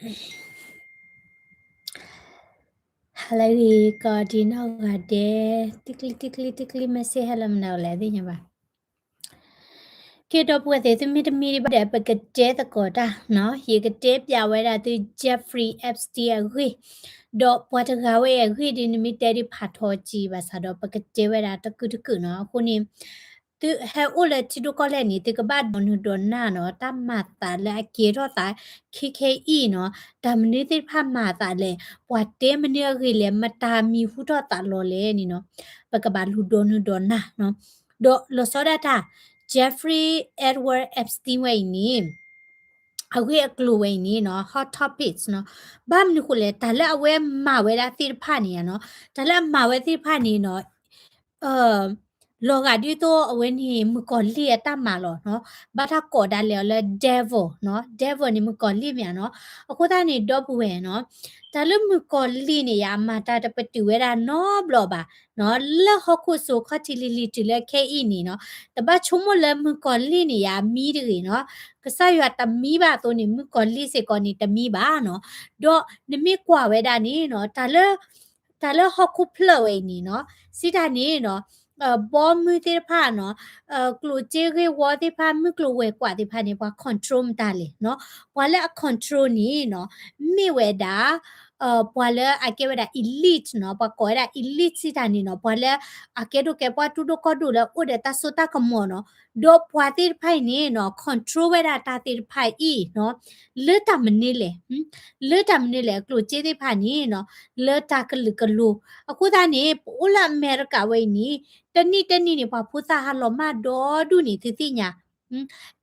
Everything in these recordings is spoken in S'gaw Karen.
ဟါလၢအဂ့ၤ ကိးဒံနီၢ်ဂၤဒဲး, တံကျံ တံကျံ တံကျံ message ဟဲလၢမနုၤလဲၣ် သ့ၣ်ညါဘၣ်. ကဲ ဒီပုၢ်ဝဲၢ်သ့ၣ် သုမ့ၢ်တမံဒံးဘၣ်ဒီး ပကတဲသကိးတၢ်နီၤ, ယကတဲပျးဝဲဒၣ်သု Jeffrey Epstein အဂ့ၢ်, ဒီးပှၤတဂၤဝဲအံၤအဂ့ၢ်ဒ် နမ့ၢ်တဲဒ်ဖးထီကံဘၣ်ဆၣ်ဒီး ပကတဲဝဲဒၣ်တကုာ်တကုာ်နီၤ. အဃိန့ၣ် သုဟဲအိၣ်လၢထံဒိၣ်ကီၢ်လဲၢ်န့ၣ် သုကဘၣ်ဒိးနုာ်ဒိးနၢ်နီၤ, တၢ်မၤသးလၢအကဲထီၣ်သး ခဲခဲအံၤနီၤ, တၢ်မနုၤသ့ၣ်တဖၣ်မၤသးလဲၣ်, ပှၤတဲမနုၤအဂ့ၢ်လဲၣ်, မတၤမံၤဟူထီၣ်သးလီၤလဲၣ်န့ၣ်နီၤ, ပကဘၣ်လူၤဒိးနုာ်ဒိးနၢ်နီၤ. ဒီးလီၤဆီဒၣ်တၢ် Jeffrey Edward Epstein ဝဲအံၤန့ၣ် အဂ့ၢ်အကျိၤဝဲအံၤန့ၣ်နီၤ hot topics နီၤ, ဘၣ်မနုၤဃိလဲၣ် တၢ်လၢအဝဲမၤဝဲဒၣ်သ့ၣ်တဖၣ်န့ၣ်နီၤ, တၢ်လၢအမၤဝဲသ့ၣ်တဖၣ်န့ၣ်နီၤ လီၤဂာ်ဒ်သိးအဝဲန့ၣ် မုၣ်ကီၤလံၢ်အတၢ်မၤလီၤနီၤ, ဘၣ်တၢ်ကိးဒၣ်လဲာ်အီၤလၢ devil နီၤ, devil န့ၣ် မုၣ်ကီၤလံၢ်မ့ၢ်ဧါနီၤ. အဃိသတးန့ၣ် ဒီပုၢ်ဝဲၢ်နီၤ, တၢ်လၢမုၣ်ကီၤလံၢ်န့ၣ် ယမၤတၢ်တပတုာ်ဝဲဒၣ်နီတဘျီဘၣ်နီၤ, လၢဟီၣ်ခိၣ်စိၤခီၣ်ထံးလံၤလံၤတုၤလၢခဲအံၤန့ၣ်နီၤ, တဘၣ်ဆိကမိၣ်လၢမုၣ်ကီၤလံၢ်န့ၣ် ယမံတဂ့ၤနီၤ, ကစၢ်ယွၤတမံဘၣ်အသိးန့ၣ် မုၣ်ကီၤလံၢ်စ့ၢ်ကီးန့ၣ်တမံဘၣ်နီၤ. ဒီးနမ့ၢ်ကွၢ်ဝဲဒၣ်န့ၣ်နီၤ, တၢ်လၢ တၢ်လၢဟီၣ်ခိၣ်ဖျၢၣ်ဝဲအံၤန့ၣ်နီၤ, စံးတၢ်န့ၣ်နီၤ, ဘီမုၢ်သ့ၣ်တဖၣ်နီၤ, ကျိၣ်စ့ဂ့ၢ်ဝီသ့ၣ်တဖၣ် မုၢ်ကျိၤဝဲၤကွာ်သ့ၣ်တဖၣ်န့ၣ် ပှၤ control မတၤလဲၣ်နီၤ, ပှၤလၢအ control န့ၣ်နီၤ, မ့ၢ်ဝဲဒၣ် ပှၤလၢအကဲဝဲဒၣ် elite နီၤ, ပှၤကိးဝဲဒၣ် elite စံးတၢ်န့ၣ်နီၤ, ပှၤလၢအကဲဒိၣ်ကဲပှၢ်တူၢ်ဒိၣ်ကီၢ်ဒိၣ်လၢအိၣ်ဒီးတၢ်စိတၢ်ကမီၤနီၤ, ဒီးပှၤသ့ၣ်တဖၣ်အံၤန့ၣ်နီၤ control ဝဲဒၣ်တၢ်သ့ၣ်တဖၣ်အံၤနီၤ, လၢတၢ်မနုၤလဲၣ်, လၢတၢ်မနုၤလဲၣ် အကျိၣ်စ့သ့ၣ်တဖၣ်န့ၣ်နီၤ, လၢတၢ်ကလုာ်ကလိၤ. အဃိသတးန့ၣ် ပအိၣ်လၢအမဲရကၤဝဲအံၤန့ၣ် တနံၣ်တနံၣ်န့ၣ် ပှၤဖိသၣ်ဟးလီၤမၢ်ဒီဒူၣ်န့ၣ် သုသ့ၣ်ညါ, တ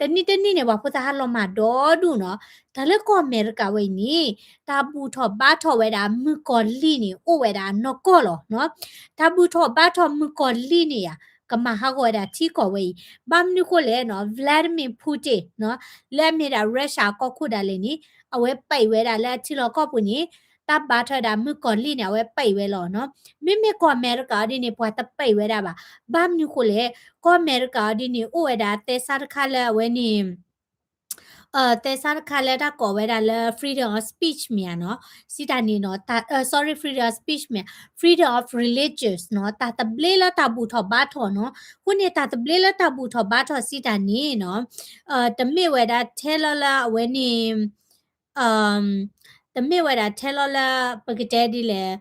နံၣ်တနံၣ်န့ၣ် ပှၤဖိသၣ်ဟးလီၤမၢ်ဒီဒူၣ်နီၤ. တၢ်လၢကီၢ်အမဲရကၤဝဲအံၤန့ၣ် တၢ်ဘူၣ်ထီၣ်ဘါထီၣ်ဝဲဒၣ်မုၣ်ကီၤလံၢ်န့ၣ် အိၣ်ဝဲဒၣ်နီၢ်ကီၢ်လီၤနီၤ. တၢ်ဘူၣ်ထီၣ်ဘါထီၣ်မုၣ်ကီၤလံၢ်န့ၣ်ဧါ ကမၤဟးဂီၤဝဲဒၣ်ထံကီၢ်ဝဲအံၤ, ဘၣ်မနုၤဃိလဲၣ်နီၤ, Vladimir Putin နီၤ, လၢအမ့ၢ်ဒၣ် Russia အကီၢ်ခိၣ်ဒၣ်လဲာ်န့ၣ် အဝဲပံးဝဲဒၣ်လၢအထံလီၢ်ကီၢ်ပူၤန့ၣ် တၢ်ဘါထီၣ်ဝဲဒၣ်မုၣ်ကီၤလံၢ်န့ၣ် အဝဲပံးဝဲလီၤနီၤ. မ့မ့ၢ်ကီၢ်အမဲရကၤအီၤဒ်န့ၣ် ပှၤတပံးဝဲဒၣ်ဘၣ်. ဘၣ်မနုၤဃိလဲၣ်, ကီၢ်အမဲရကၤအီၤဒ်န့ၣ် အိၣ်ဝဲဒၣ်သဲစးတခါလၢအဝဲန့ၣ် သဲစးတခါလၢတၢ်ကိးဝဲဒၣ်လၢ freedom of speech မ့ၢ်ဧါနီၤ, စံးတၢ်န့ၣ်နီၤ, တၢ် sorry, freedom of speech မ့ၢ် freedom of religions နီၤ, တၢ်သဘျ့လၢတၢ်ဘူၣ်ထီၣ်ဘါထီၣ်နီၤ. အဃိန့ၣ် တၢ်သဘျ့လၢတၢ်ဘူၣ်ထီၣ်ဘါထီၣ်စံးတၢ်န့ၣ်နီၤ, တမ့ၢ်ဝဲဒၣ်ထဲလီၤလၢအဝဲန့ၣ် တမ့ၢ်ဝဲဒၣ်ထဲလီၤလၢ ပကတဲဒ်လဲၣ်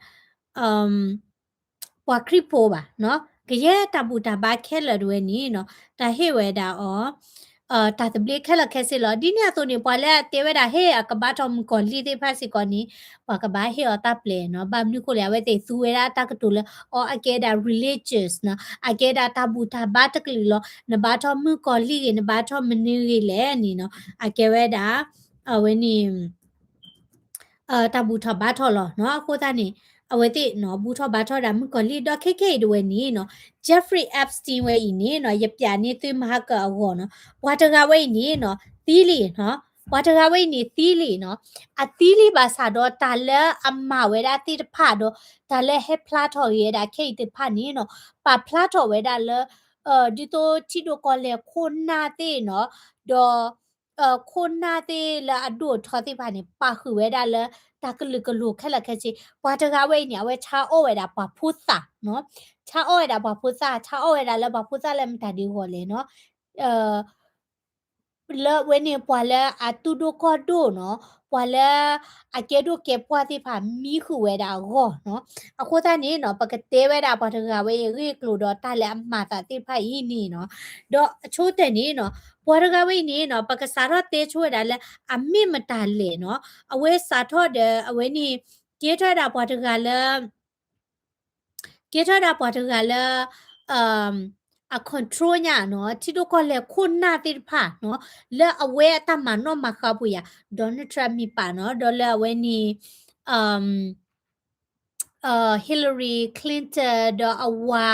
ပှၤခရံာ်ဖိဘၣ်နီၤ, ကယဲၢ်တၢ်ဘူၣ်တၢ်ဘါခဲလၢာ်တဝဲန့ၣ်နီၤ, တၢ်ဟ့ၣ်ဝဲဒၣ်အီၤ တၢ်သဘျ့ခဲလၢာ်ခဲဆ့လီၤ. ဒ်န့ၣ်အသိးန့ၣ် ပှၤလၢအတဲဝဲဒၣ် ဟ့ၣ်အကဘါထီၣ်မုၣ်ကီၤလံၢ်သ့ၣ်တဖၣ်စ့ၢ်ကီးန့ၣ် ပှၤကဘၣ်ဟ့ၣ်အီၤတၢ်ပျဲနီၤ. ဘၣ်မနုၤဃိလဲၣ်, အဝဲသ့ၣ်သူဝဲဒၣ်တၢ်ကတိၤလၢ အီၤအကဲဒၣ် religious နီၤ, အကဲဒၣ်တၢ်ဘူၣ်တၢ်ဘါတကလုာ်လီၤ. နဘါထီၣ်မုၣ်ကီၤလံၢ်ဂ့ၤ နဘါထီၣ်မနုၤဂ့ၤလဲၣ်န့ၣ်နီၤ, အကဲဝဲဒၣ် အဝဲန့ၣ် တၢ်ဘူၣ်ထီၣ်ဘါထီၣ်လီၤနီၤ. အဃိသတးန့ၣ် အဝဲသ့ၣ်နီၤ ဘူၣ်ထီၣ်ဘါထီၣ်ဒၣ်မုၣ်ကီၤလံၢ်ဒီး ခဲခဲအံၤတဝဲန့ၣ်နီၤ, Jeffrey Epstein ဝဲအံၤန့ၣ်နီၤ, ယပျးန့ၢ်သုမဟါကအဂီၢ်နီၤ, ပှၤတဂၤဝဲအံၤန့ၣ်နီၤ သံလံနီၤ, ပှၤတဂၤဝဲအံၤန့ၣ်သံလံနီၤ, အသံလံဘၣ်ဆၣ်ဒီး တၢ်လၢအမၤဝဲဒၣ်သ့ၣ်တဖၣ်ဒီး တၢ်လၢဟဲဖျါထီၣ်ဂ့ၤဝဲဒၣ်ခဲအံၤသ့ၣ်တဖၣ်န့ၣ်နီၤ, ပာ်ဖျါထီၣ်ဝဲဒၣ်လၢ ဒ်သိးထံဒိၣ်ကီၢ်လဲၢ်ခိၣ်နၢ်သ့ၣ်နီၤ, ဒီး ခိၣ်နၢ်သ့ၣ်လၢအဒိၣ်အထီသ့ၣ်တဖၣ်န့ၣ် ပာ်ဃုာ်ဝဲဒၣ်လၢ တၢ်ကလုာ်ကလိၤခဲလၢာ်ခဲဆ့. ပှၤတဂၤဝဲအံၤန့ၣ် အဝဲဆါအီၣ်ဝဲဒၣ်ပှၤဖိသၣ်နီၤ, ဆါအီၣ်ဝဲဒၣ်ပှၤဖိသၣ်, ဆါအီၣ်ဝဲဒၣ်လၢပှၤဖိသၣ်လၢမတၤဒ်အဂီၢ်လဲၣ်နီၤ, လၢအဝဲန့ၣ် ပှၤလၢအတူၢ်ဒိၣ်ကီၢ်ဒိၣ်နီၤ, ပှၤလၢအကဲဒိၣ်ကဲပှၢ်သ့ၣ်တဖၣ်မံဃုာ်ဝဲဒၣ်အဂီၢ်နီၤ. အဃိသတးန့ၣ်နီၤ ပကတဲဝဲဒၣ်ပှၤတဂၤဝဲအံၤအဂ့ၢ်အကျိၤဒီးတၢ်လၢအမၤသးသ့ၣ်တဖၣ်အံၤန့ၣ်နီၤ, ဒီးအဆိကတၢၢ်န့ၣ်နီၤ ပှၤတဂၤဝဲအံၤန့ၣ်နီၤ ပကစးထီၣ်တဲဆိဝဲဒၣ်လၢအမ့ၢ်မတၤလဲၣ်နီၤ, အဝဲစးထီၣ်ဒီးအဝဲန့ၣ် ကဲထီၣ်ဝဲဒၣ်ပှၤတဂၤလၢ ကဲထီၣ်ဝဲဒၣ်ပှၤတဂၤလၢ အ control ညါနီၤ ထံဒိၣ်ကီၢ်လဲၢ်ခိၣ်နၢ်သ့ၣ်တဖၣ်နီၤ, လၢအဝဲအတၢ်မၤနီၣ်မၤဃါပူၤယၤ Donald Trump မ့ၢ်ပာ်နီၤ, ဒီးလၢအဝဲန့ၣ် Hillary Clinton ဒီးအဝၤ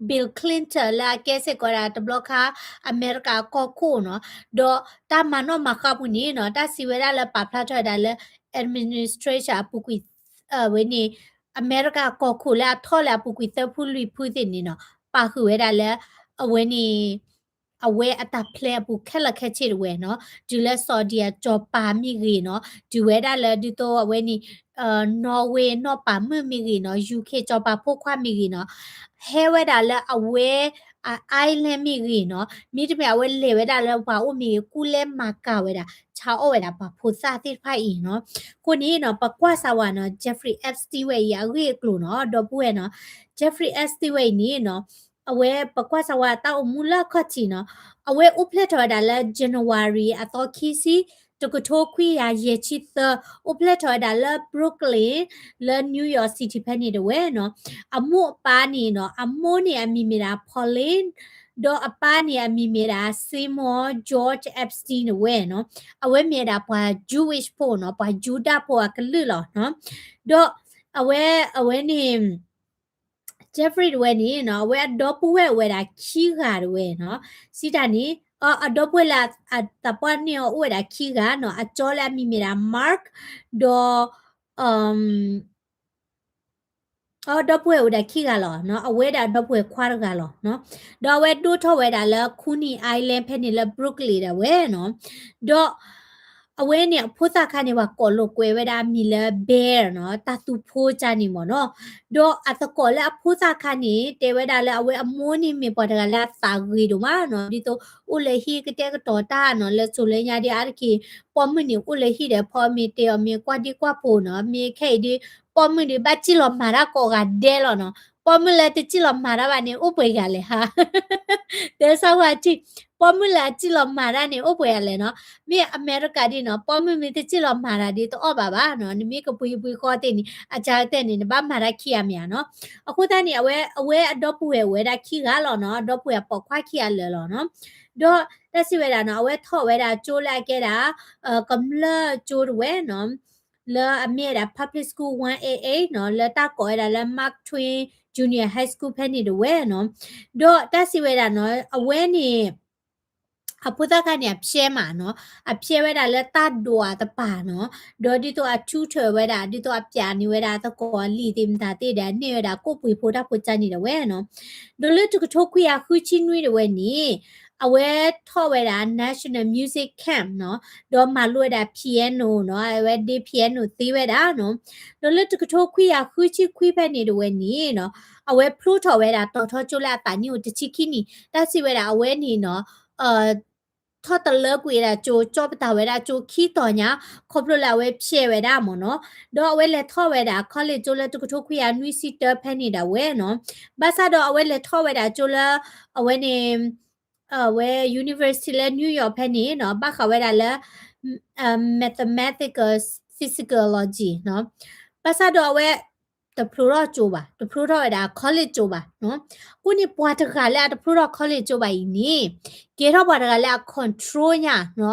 Bill Clinton လၢအကဲစ့ၢ်ကီးဒၣ်တဘျီခါ အမဲရကၤကီၢ်ခိၣ်နီၤ, ဒီးတၢ်မၤနီၣ်မၤဃါပူၤန့ၣ်နီၤ တၢ်စံးဝဲဒၣ်လၢပာ်ဖျါထီၣ်ဝဲဒၣ်လၢ administration အပူၤကွံာ် ဝဲန့ၣ် အမဲရကၤကီၢ်ခိၣ်လၢအထီၣ်လၢအပူၤကွံာ်သၢဖုလွံၢ်ဖုသ့ၣ်န့ၣ်နီၤ ပာ်ဃုာ်ဝဲဒၣ်လၢ အဝဲန့ၣ် အဝဲအတၢ်ဖျဲအပူၤခဲလၢာ်ခဲဆ့တဝဲနီၤ, တုၤလၢ Saudi အစီၤပၤမ့ၢ်ဂ့ၤနီၤ, တုၤဝဲဒၣ်လၢဒ်သိးအဝဲန့ၣ် Norway နီၢ်ပၤမုၣ်မ့ၢ်ဂ့ၤနီၤ, UK စီၤပၤဖိခွါမ့ၢ်ဂ့ၤနီၤ, ဟဲဝဲဒၣ်လၢအဝဲ အ island မ့ၢ်ဂ့ၤနီၤ, မ့တမ့ၢ်အဝဲလဲၤဝဲဒၣ်လၢပှၤအိၣ်မ့ၢ်ဂ့ၤ ကူလဲမၤကၤဝဲဒၣ် ဆါအီၣ်ဝဲဒၣ်ပှၤဖိသၣ်သ့ၣ်တဖၣ်အံၤနီၤ. အဃိန့ၣ်နီၤ ပကွၢ်စၢ်ဝဲနီၤ Jeffrey Epstein ဝဲအံၤအဂ့ၢ်အကျိၤနီၤ ဒီပုၢ်ဝဲၢ်နီၤ, Jeffrey Epstein ဝဲအံၤန့ၣ်နီၤ အဝဲပကွၢ်စၢ်ဝဲတၢ်အိၣ်မူလၢအခီၣ်ထံးနီၤ, အဝဲအိၣ်ဖျဲၣ်ထီၣ်ဝဲဒၣ်လၢ January အသီခံဆံ တကထိခွံကယၤယဲၢ်ဆံသၢ, အိၣ်ဖျဲၣ်ထီၣ်ဝဲဒၣ်လၢ Brooklyn လၢ New York City ဖဲန့ၣ်တဝဲနီၤ. အမိၢ်အပၢ်န့ၣ်နီၤ, အမိၢ်န့ၣ်အမံၤမ့ၢ်ဒၣ် Pauline ဒီးအပၢ်န့ၣ်အမံၤမ့ၢ်ဒၣ် Seymour George Epstein တဝဲနီၤ. အဝဲမ့ၢ်ဝဲဒၣ်ပှၤ Jewish ဖိနီၤ, ပှၤယူဒၤဖိအကလုာ်လီၤနီၤ. ဒီးအဝဲ အဝဲန့ၣ် Jeffrey တဝဲန့ၣ်နီၤ, အဝဲအဒီပုၢ်ဝဲၢ်အိၣ်ဝဲဒၣ်ခံဂၤတဝဲနီၤ. စံးတၢ်န့ၣ် အ အဒီပုၢ်ဝဲၢ်လၢအသးပှၢ်န့ၢ်အီၤအိၣ်ဝဲဒၣ်ခံဂၤနီၤ, အကၠီလၢအမံၤမ့ၢ်ဒၣ် Mark ဒီး အဒီပုၢ်ဝဲၢ်အိၣ်ဝဲဒၣ်ခံဂၤလီၤနီၤ, အဝဲဒၣ်ဒီပုၢ်ဝဲၢ်ခွါတဂၤလီၤနီၤ. ဒီးအဝဲဒိၣ်ထီၣ်ဝဲဒၣ်လၢ Coney Island ဖဲန့ၣ်လၢ Brooklyn ဒၣ်ဝဲနီၤ. ဒီး အဝဲန့ၣ်အဖိသၣ်ခါန့ၣ် ပှၤကိးလိာ်ကွဲဝဲဒၣ်အမံၤလၢ Bear နီၤ, တၢ်သူဖိကၢ်န့ၣ်မ့ၢ်နီၤ. ဒီးအသကိးလၢအဖိသၣ်ခါန့ၣ် တဲဝဲဒၣ်လၢအဝဲအမိၢ်န့ၣ်မ့ၢ်ပှၤတဂၤလၢအသးဂ့ၤဒိၣ်မးနီၤ, ဒ်သိးအိၣ်လၢဟံၣ်ကတဲာ်ကတီၤတၢ်နီၤ, လၢစိၤလၢညါဒ်အါတက့ၢ် ပိာ်မုၣ်န့ၣ်အိၣ်လၢဟံၣ်ဒီး ဖီမ့ၢ်တဲအီၤမ့ၢ်ကွၢ်ဒံကွၢ်ဖိနီၤ, မ့ၢ်ခဲအံၤဒ် ပိာ်မုၣ်ဒ်ဘၣ်စံၣ်လီၤမၤတၢ်ကိးဂၤဒဲးလီၤနီၤ. ပိာ်မုၣ်လၢတစံၣ်လီၤမၤတၢ်ဘၣ်န့ၣ် အိၣ်ပှဲၤဂၤလဲၣ်ဟါ တဲဆၢဝဲထံၣ်, ပိာ်မုၣ်လၢအစံၣ်လီၤမၤတၢ်န့ၣ် အိၣ်ပှဲၤဂၤလဲၣ်နီၤ. မ့ၢ်အမဲရကၤဒ်နီၤ, ပိာ်မုၣ်မ့ၢ်တစံၣ်လီၤမၤတၢ်ဒ်တအီၣ်ဘၣ်ဘၣ်နီၤ, နမ့ၢ်ကပှ့ၤပှ့ၤဃီသ့ၣ်န့ၣ် အကါကတၢၢ်န့ၣ် နဘၣ်မၤတၢ်ခံဂၤမ့ၢ်ဧါနီၤ. အဃိသတးန့ၣ် အဝဲ အဝဲအဒီပုၢ်ဝဲၢ်အိၣ်ဝဲဒၣ်ခံဂၤလီၤနီၤ, အဒီပုၢ်ဝဲၢ်အပိာ်ခွါခံဂၤလၢာ်လီၤနီၤ. ဒီးတၢ်စံးဝဲဒၣ်နီၤ, အဝဲထီၣ်ဝဲဒၣ်ကၠိလၢအကဲဒၣ် ကမျၢၢ်ကၠိတဝဲနီၤ, လၢအမ့ၢ်ဝဲဒၣ် Public School one eight eight နီၤ, လၢတၢ်ကိးဝဲဒၣ်လၢ Mark Twain Junior High School ဖဲန့ၣ်တဝဲနီၤ. ဒီးတၢ်စံးဝဲဒၣ်နီၤ, အဝဲန့ၣ် အဖိသၣ်ခါန့ၣ် အဖျဲမးနီၤ, အဖျဲဝဲဒၣ်လၢတၢ်ဒွးတပၤနီၤ, ဒီးဒ်သိးအထုးထၢၣ်ဝဲဒၣ် ဒ်သိးအပျးန့ၢ်ဝဲဒၣ်သကိးအလံာ်သ့ၣ်မတၤသ့ၣ်ဒီး အန့ၢ်ဝဲဒၣ်ကိၣ်ပှ့ၤဖိတၢ်ဖိကၢ်န့ၣ်တဝဲနီၤ. ဒီးလၢတကထိခွံကယၤဃုဆံနွံတဝဲန့ၣ် အဝဲထီၣ်ဝဲဒၣ် National Music Camp နီၤ, ဒီးမၤလိဝဲဒၣ် piano နီၤ, အဝဲဒ့ piano သ့ဝဲဒၣ်နီၤ. ဒီးလၢတကထိခွံကယၤဃုဆံခွံဖဲန့ၣ်တဝဲန့ၣ်နီၤ, အဝဲဖျိထီၣ်ဝဲဒၣ်တီၤထီကၠိလၢအသးနံၣ်အိၣ်တဆံခံနံၣ်, တၢ်စံးဝဲဒၣ်အဝဲန့ၣ်နီၤ, ထီၣ်တလၢကွံာ်ဝဲဒၣ်ကၠိ ကၠီပတာ်ဝဲဒၣ်ကၠိခံတီၤညါ, ခီဖျိလၢအဝဲဖျဲဝဲဒၣ်မ့ၢ်နီၤ. ဒီးအဝဲလဲၤထီၣ်ဝဲဒၣ် college ကၠိလၢတကထိခွံကယၤနွံဆံတၢဖဲန့ၣ်ဒၣ်ဝဲနီၤ. ဘၣ်ဆၣ်ဒီးအဝဲလဲၤထီၣ်ဝဲဒၣ်ကၠိလၢ အဝဲန့ၣ် အဝဲ university လၢ New York ဖဲန့ၣ်နီၤ, ဘၣ်ဃးဝဲဒၣ်လၢ mathematical physiology နီၤ. ဘၣ်ဆၣ်ဒီးအဝဲ တဖျိထီၣ်ကၠိဘၣ်, တဖျိထီၣ်ဝဲဒၣ် college ကၠိဘၣ်နီၤ. အဃိန့ၣ် ပှၤတဂၤလၢအတဖျိထီၣ် college ကၠိဘၣ်အံၤန့ၣ် ကဲထီၣ်ပှၤတဂၤလၢအ control ညါနီၤ,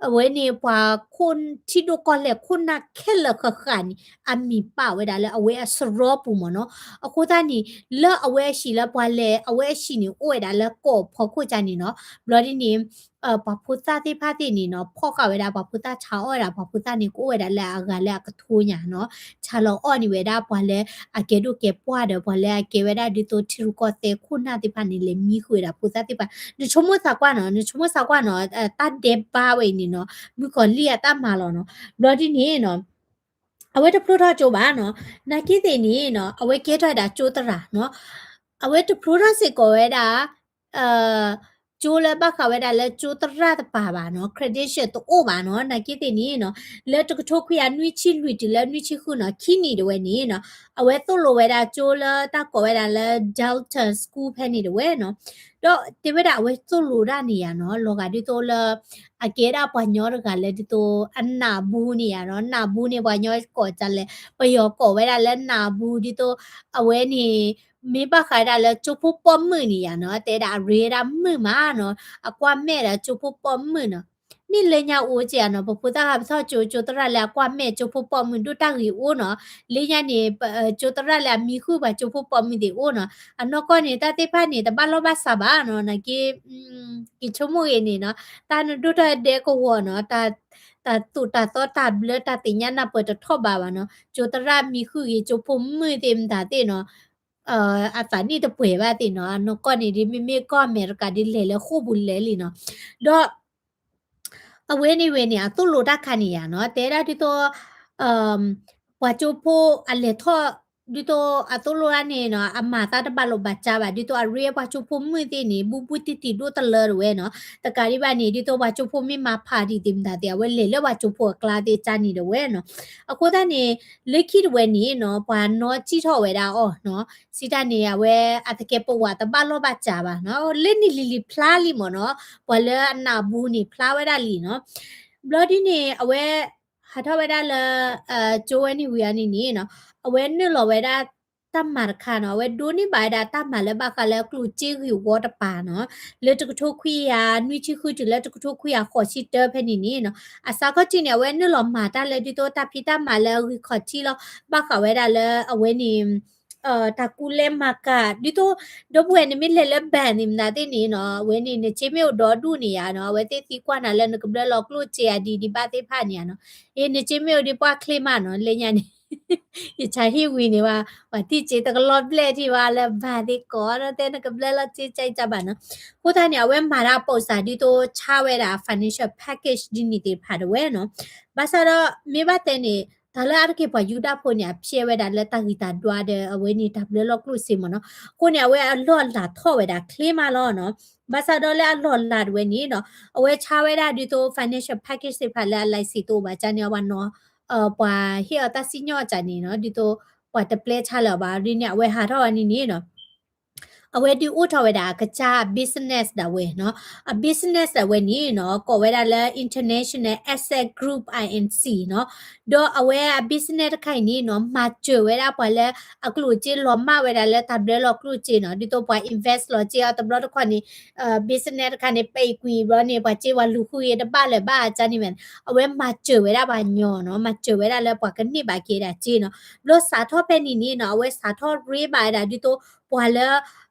အဝဲန့ၣ်ပှၤခိၣ် ထံဒိၣ်ကီၢ်လဲၢ်ခိၣ်နၢ်ခဲလၢာ်ဃၣ်ဃၣ်န့ၣ် အမံၤပာ်ဝဲဒၣ်လၢအဝဲအစရီပူၤမ့ၢ်နီၤ. အဃိသတးန့ၣ် လၢအဝဲအဟံၣ်လၢပှၤလဲၤ အဝဲအဟံၣ်န့ၣ် အိၣ်ဝဲဒၣ်လၢကီၢ်ဖီခိၣ်ကၢ်န့ၣ်နီၤ. ဘျီဒ်န့ၣ် ပှၤဖိသၣ်သ့ၣ်တဖၣ်သ့ၣ်န့ၣ်နီၤ, ဖီၣ်ဃာ်ဝဲဒၣ်ပှၤဖိသၣ်ဆါအီၣ်ဝဲဒၣ်ပှၤဖိသၣ်န့ၣ် ကအိၣ်ဝဲဒၣ်လၢအဂၤလၢအကထိညါနီၤ. ဆါလီၤအီၣ်န့ၢ်ဝဲဒၣ်ပှၤလၢအကဲဒိၣ်ကဲပှၢ်ဒီး ပှၤလၢအကဲဝဲဒၣ်ဒ်သိးထံရူၢ်ကီၢ်သဲးခိၣ်နၢ်သ့ၣ်တဖၣ်န့ၣ် လဲၤမံဃုာ်ဝဲဒၣ်ဖိသၣ်သ့ၣ်တဖၣ်. နဆိကမိၣ်သးကွၢ်နီၤ, နဆိကမိၣ်သးကွၢ်နီၤ, တၢ်ဒဲးဘးဝဲအံၤန့ၣ်နီၤ, မုၣ်ကီၤလံၢ်အတၢ်မၤလီၤနီၤ. ဘျီဒ်န့ၣ်နီၤ အဝဲတဖျိထီၣ်ကၠိဘၣ်နီၤ. နာ်က့သ့ၣ်န့ၣ်နီၤ အဝဲကဲထီၣ်ဝဲဒၣ်ကၠိသရၣ်နီၤ. အဝဲတဖျိထီၣ်စ့ၢ်ကီးဝဲဒၣ် ကၠိလၢဘၣ်ဃးဝဲဒၣ်လၢကၠိသရၣ်တပၤဘၣ်နီၤ, credential တအိၣ်ဘၣ်နီၤ. နာ်က့သ့ၣ်န့ၣ်နီၤ လၢတကထိခွံကယၤနွံဆံလွံၢ်တုၤလၢနွံဆံဃုနီၤ ခံနံၣ်တဝဲန့ၣ်နီၤ အဝဲသိၣ်လိဝဲဒၣ်ကၠိလၢတၢ်ကိးဝဲဒၣ်လၢ Dalton School ဖဲန့ၣ်တဝဲနီၤ. ဒီးတဲဝဲဒၣ်အဝဲသိၣ်လိတၢ်န့ၣ်ယါနီၤ လီၤဂာ်ဒ်သိးလၢ အကဲဒၣ်ပှၤညီတဂၤလၢဒ်သိး အနၢ်ဘူန့ၣ်ယါနီၤ, နၢ်ဘူန့ၣ် ပှၤညီကိးဒ်လဲၣ်, ပယီၤကိးဝဲဒၣ်လၢနၢ်ဘူ ဒ်သိး အဝဲန့ၣ် မ့ၢ်ဘၣ်ဃးဒၣ်လၢကၠိဖိပိာ်မုၣ်န့ၣ်ယါနီၤ, တဲဒၣ်အရ့ဒၣ်မုာ်မးနီၤ, အကွၢ်မဲာ်ဒီးကၠိဖိပိာ်မုၣ်နီၤ. မ့ၢ်လၢညါအိၣ်က့ၤယါနီၤ, ပဖိသၣ်ဂၤပထီၣ်ကၠိ ကၠိသရၣ်လၢအကွၢ်မဲာ်ကၠိဖိပိာ်မုၣ်ဒိၣ်တၢ်ဂ့ၤအိၣ်နီၤ. လၢညါန့ၣ် ကၠိသရၣ်လၢအမံဃုာ်ပှၤကၠိဖိပိာ်မုၣ်သ့ၣ်အိၣ်နီၤ. အနီၢ်ကီၢ်န့ၣ် တၢ်သ့ၣ်တဖၣ်န့ၣ် တဘၣ်လီၢ်ဘၣ်စးဘၣ်နီၤ, နာ်က့ က့ၤဆိကမိၣ်ဂ့ၤန့ၣ်နီၤ, တၢ်နဒိၣ်ထီၣ်ဒဲကဝီၤနီၤ, တၢ်သူၣ်တၢ်သီတၢ်ဘျၢတၢ်သ့ၣ်ညါနၢ်ပၢၢ်တထီၣ်ဘးဘၣ်နီၤ, ကၠိသရၣ်မံဃုာ်ဂ့ၤ ကၠိဖိမုၣ်သ့ၣ်မတၤသ့ၣ်နီၤ, အသးနံၣ်တပှဲၤဘၣ်သ့ၣ်နီၤ, အနီၢ်ကီၢ်န့ၣ်ဒ်မ့မ့ၢ်ကီၢ်အမဲရကၤဒ်လဲၤလၢဃိာ်ပူၤလဲၤလံနီၤ, ဒီး အဝဲန့ၣ်ဝဲန့ၣ် အသိၣ်လိတၢ်ခါန့ၣ်ယါနီၤ, တဲဒၣ်ဒ်သိး ပှၤကၠိဖိအလဲၤထီၣ် ဒ်သိးအသိၣ်လိတၢ်န့ၣ်နီၤ အမၤသးတဘၣ်လိာ်ဘၣ်စးဘၣ်, ဒ်သိးအရ့ပှၤကၠိဖိမုၣ်သ့ၣ်န့ၣ် ဘူးဘူးတံၢ်တံၢ်ဒိၣ်တလၢတဝဲနီၤ, တကးဒံးဘၣ်န့ၣ် ဒ်သိးပှၤကၠိဖိမ့ၢ်မၤဖးဒံးသ့ၣ်မတၤသ့ၣ် အဝဲလဲၤလၢပှၤကၠိဖိအကျါသ့ၣ်ကန့ၣ်တဝဲနီၤ, အဃိသတးန့ၣ် လၢခံတဝဲန့ၣ်နီၤ ပှၤနီၢ်စံၣ်ထီၣ်ဝဲဒၣ်အီၤနီၤ, စံးတၢ်န့ၣ် အဝဲအသကဲးပဝးတဘၣ်လိာ်ဘၣ်စးဘၣ်နီၤ, လၢန့ၣ်လံၤလံၤဖျါလံမ့ၢ်နီၤ, ပှၤလၢအနးဘူးန့ၣ်ဖျါဝဲဒၣ်လံနီၤ, ဘျီဒ်န့ၣ် အဝဲ ဟးထီၣ်ဝဲဒၣ်လၢ ကၠိဝဲန့ၣ်ဝံၤအီၤန့ၣ်န့ၣ်နီၤ, အဝဲနုာ်လီၤဝဲဒၣ်တၢ်မၤတခါနီၤ, အဝဲဒိးန့ၢ်ဘၣ်ဝဲဒၣ်တၢ်မၤလၢဘၣ်ဃးလၢကျိၣ်စ့ဂ့ၢ်ဝီတပၤနီၤ, လၢတကထိခွံကယၤနွံဆံဃုတုၤလၢတကထိခွံကယၤဃိးဆံတၢဖဲန့ၣ်န့ၣ်နီၤ, အစးခီၣ်ထံးန့ၣ် အဝဲနုာ်လီၤမၤတၢ်လၢဒ်သိးတၢ်ဖံးတၢ်မၤလၢအဂံၢ်ခီၣ်ထံးလီၤ, ဘၣ်ဃးဝဲဒၣ်လၢအဝဲန့ၣ် တၢ်ကူလဲမၤကၤ ဒ်သိး ဒီပုၢ်ဝဲၢ်န့ၣ်မ့ၢ်လဲၤလၢ bank န့ၣ်မတၤသ့ၣ်န့ၣ်နီၤ, အဝဲန့ၣ် နစ့မ့ၢ်အိၣ်ဒီဒူၣ်န့ၣ်ယါနီၤ, အဝဲသ့ၣ်သံကွၢ်နၤလၢနကဘျၢလီၤကျိၣ်စ့အဒံးဒံးဘၣ်သ့ၣ်တဖၣ်န့ၣ်ယါနီၤ, အ့ နစ့မ့ၢ်အိၣ်ဒ်ပှၢ်ချ့မးနီၤ, လၢညါန့ၣ် ယဆါဟံၣ်ဝံၤန့ၣ်ဝဲ ပှၤထံၣ်စ့တကလီၢ်ဘျဲၣ်ထံၣ်ဝဲလၢ bank သ့ၣ်ကိးဒီးတဲနကဘျၢလီၤစ့ကၠဲကၠဲဘၣ်နီၤ, အဃိသတးန့ၣ် အဝဲမၤတၢ်ပိာ်စးဒ်သိးဆါဝဲဒၣ် financial package ဒ်န့ၣ်သ့ၣ်တဖၣ်တဝဲနီၤ, ဘၣ်ဆၣ်ဒီးမ့ၢ်ဘၣ်တဲန့ၣ် တၢ်လၢအါတက့ၢ်ပှၤယူဒၤဖိန့ၣ် အဖျဲဝဲဒၣ်လၢတၢ်ဂံၢ်တၢ်ဒွါဒီး အဝဲန့ၣ်တၢ်ဘျၢလီၤကျိၣ်စ့မ့ၢ်နီၤ. အဃိန့ၣ် အဝဲအလီၢ်အလၤထီၣ်ဝဲဒၣ်ချ့မးလီၤနီၤ. ဘၣ်ဆၣ်ဒီးလၢအလီၢ်အလၤတဝဲန့ၣ်နီၤ အဝဲဆါဝဲဒၣ်ဒ်သိး financial package သ့ၣ်တဖၣ်လၢအ license တအိၣ်ဘၣ်ကန့ၣ် အဝဲနီၤ ပှၤဟ့ၣ်အီၤတၢ်စံၣ်ညီၣ်ကန့ၣ်နီၤ ဒ်သိး ပှၤတပျဲဆါလၢၤဘၣ်ဒ်န့ၣ် အဝဲဟးထီၣ်ဝဲန့ၣ်န့ၣ်နီၤ အဝဲဒုးအိၣ်ထီၣ်ဝဲဒၣ်အကစၢ် business ဒၣ်ဝဲနီၤ. အ business ဒၣ်ဝဲန့ၣ်နီၤ ကိးဝဲဒၣ်လၢ International Asset Group Inc နီၤ. ဒီးအဝဲအ business တခါအံၤန့ၣ်နီၤ မၤစၢၤဝဲဒၣ်ပှၤလၢ အကျိၣ်စ့လီၤမၢ်ဝဲဒၣ်လၢတၢ်ဘျၢလီၤကျိၣ်စ့နီၤ. ဒ်သိးပှၤ invest လီၤစ့အီၤတဘျီတခီၣ်န့ၣ် business တခါန့ၣ် ပံာ်ကွံာ်ဘျီန့ၣ် ပှၤစ့ဝဲလူၤဃုတဘၣ်လၢၤဘၣ်ကန့ၣ်ဝဲ အဝဲမၤစၢၤဝဲဒၣ်ပှၤညီနီၤ. မၤစၢၤဝဲဒၣ်လၢပှၤကန့ၢ်ဘၣ်က့ၤဒၣ်စ့နီၤ. ဘျီစးထီၣ်ဖဲန့ၣ်န့ၣ်နီၤ အဝဲစးထီၣ်ရ့ဘၣ်ဝဲဒၣ်ဒ်သိးပှၤလၢ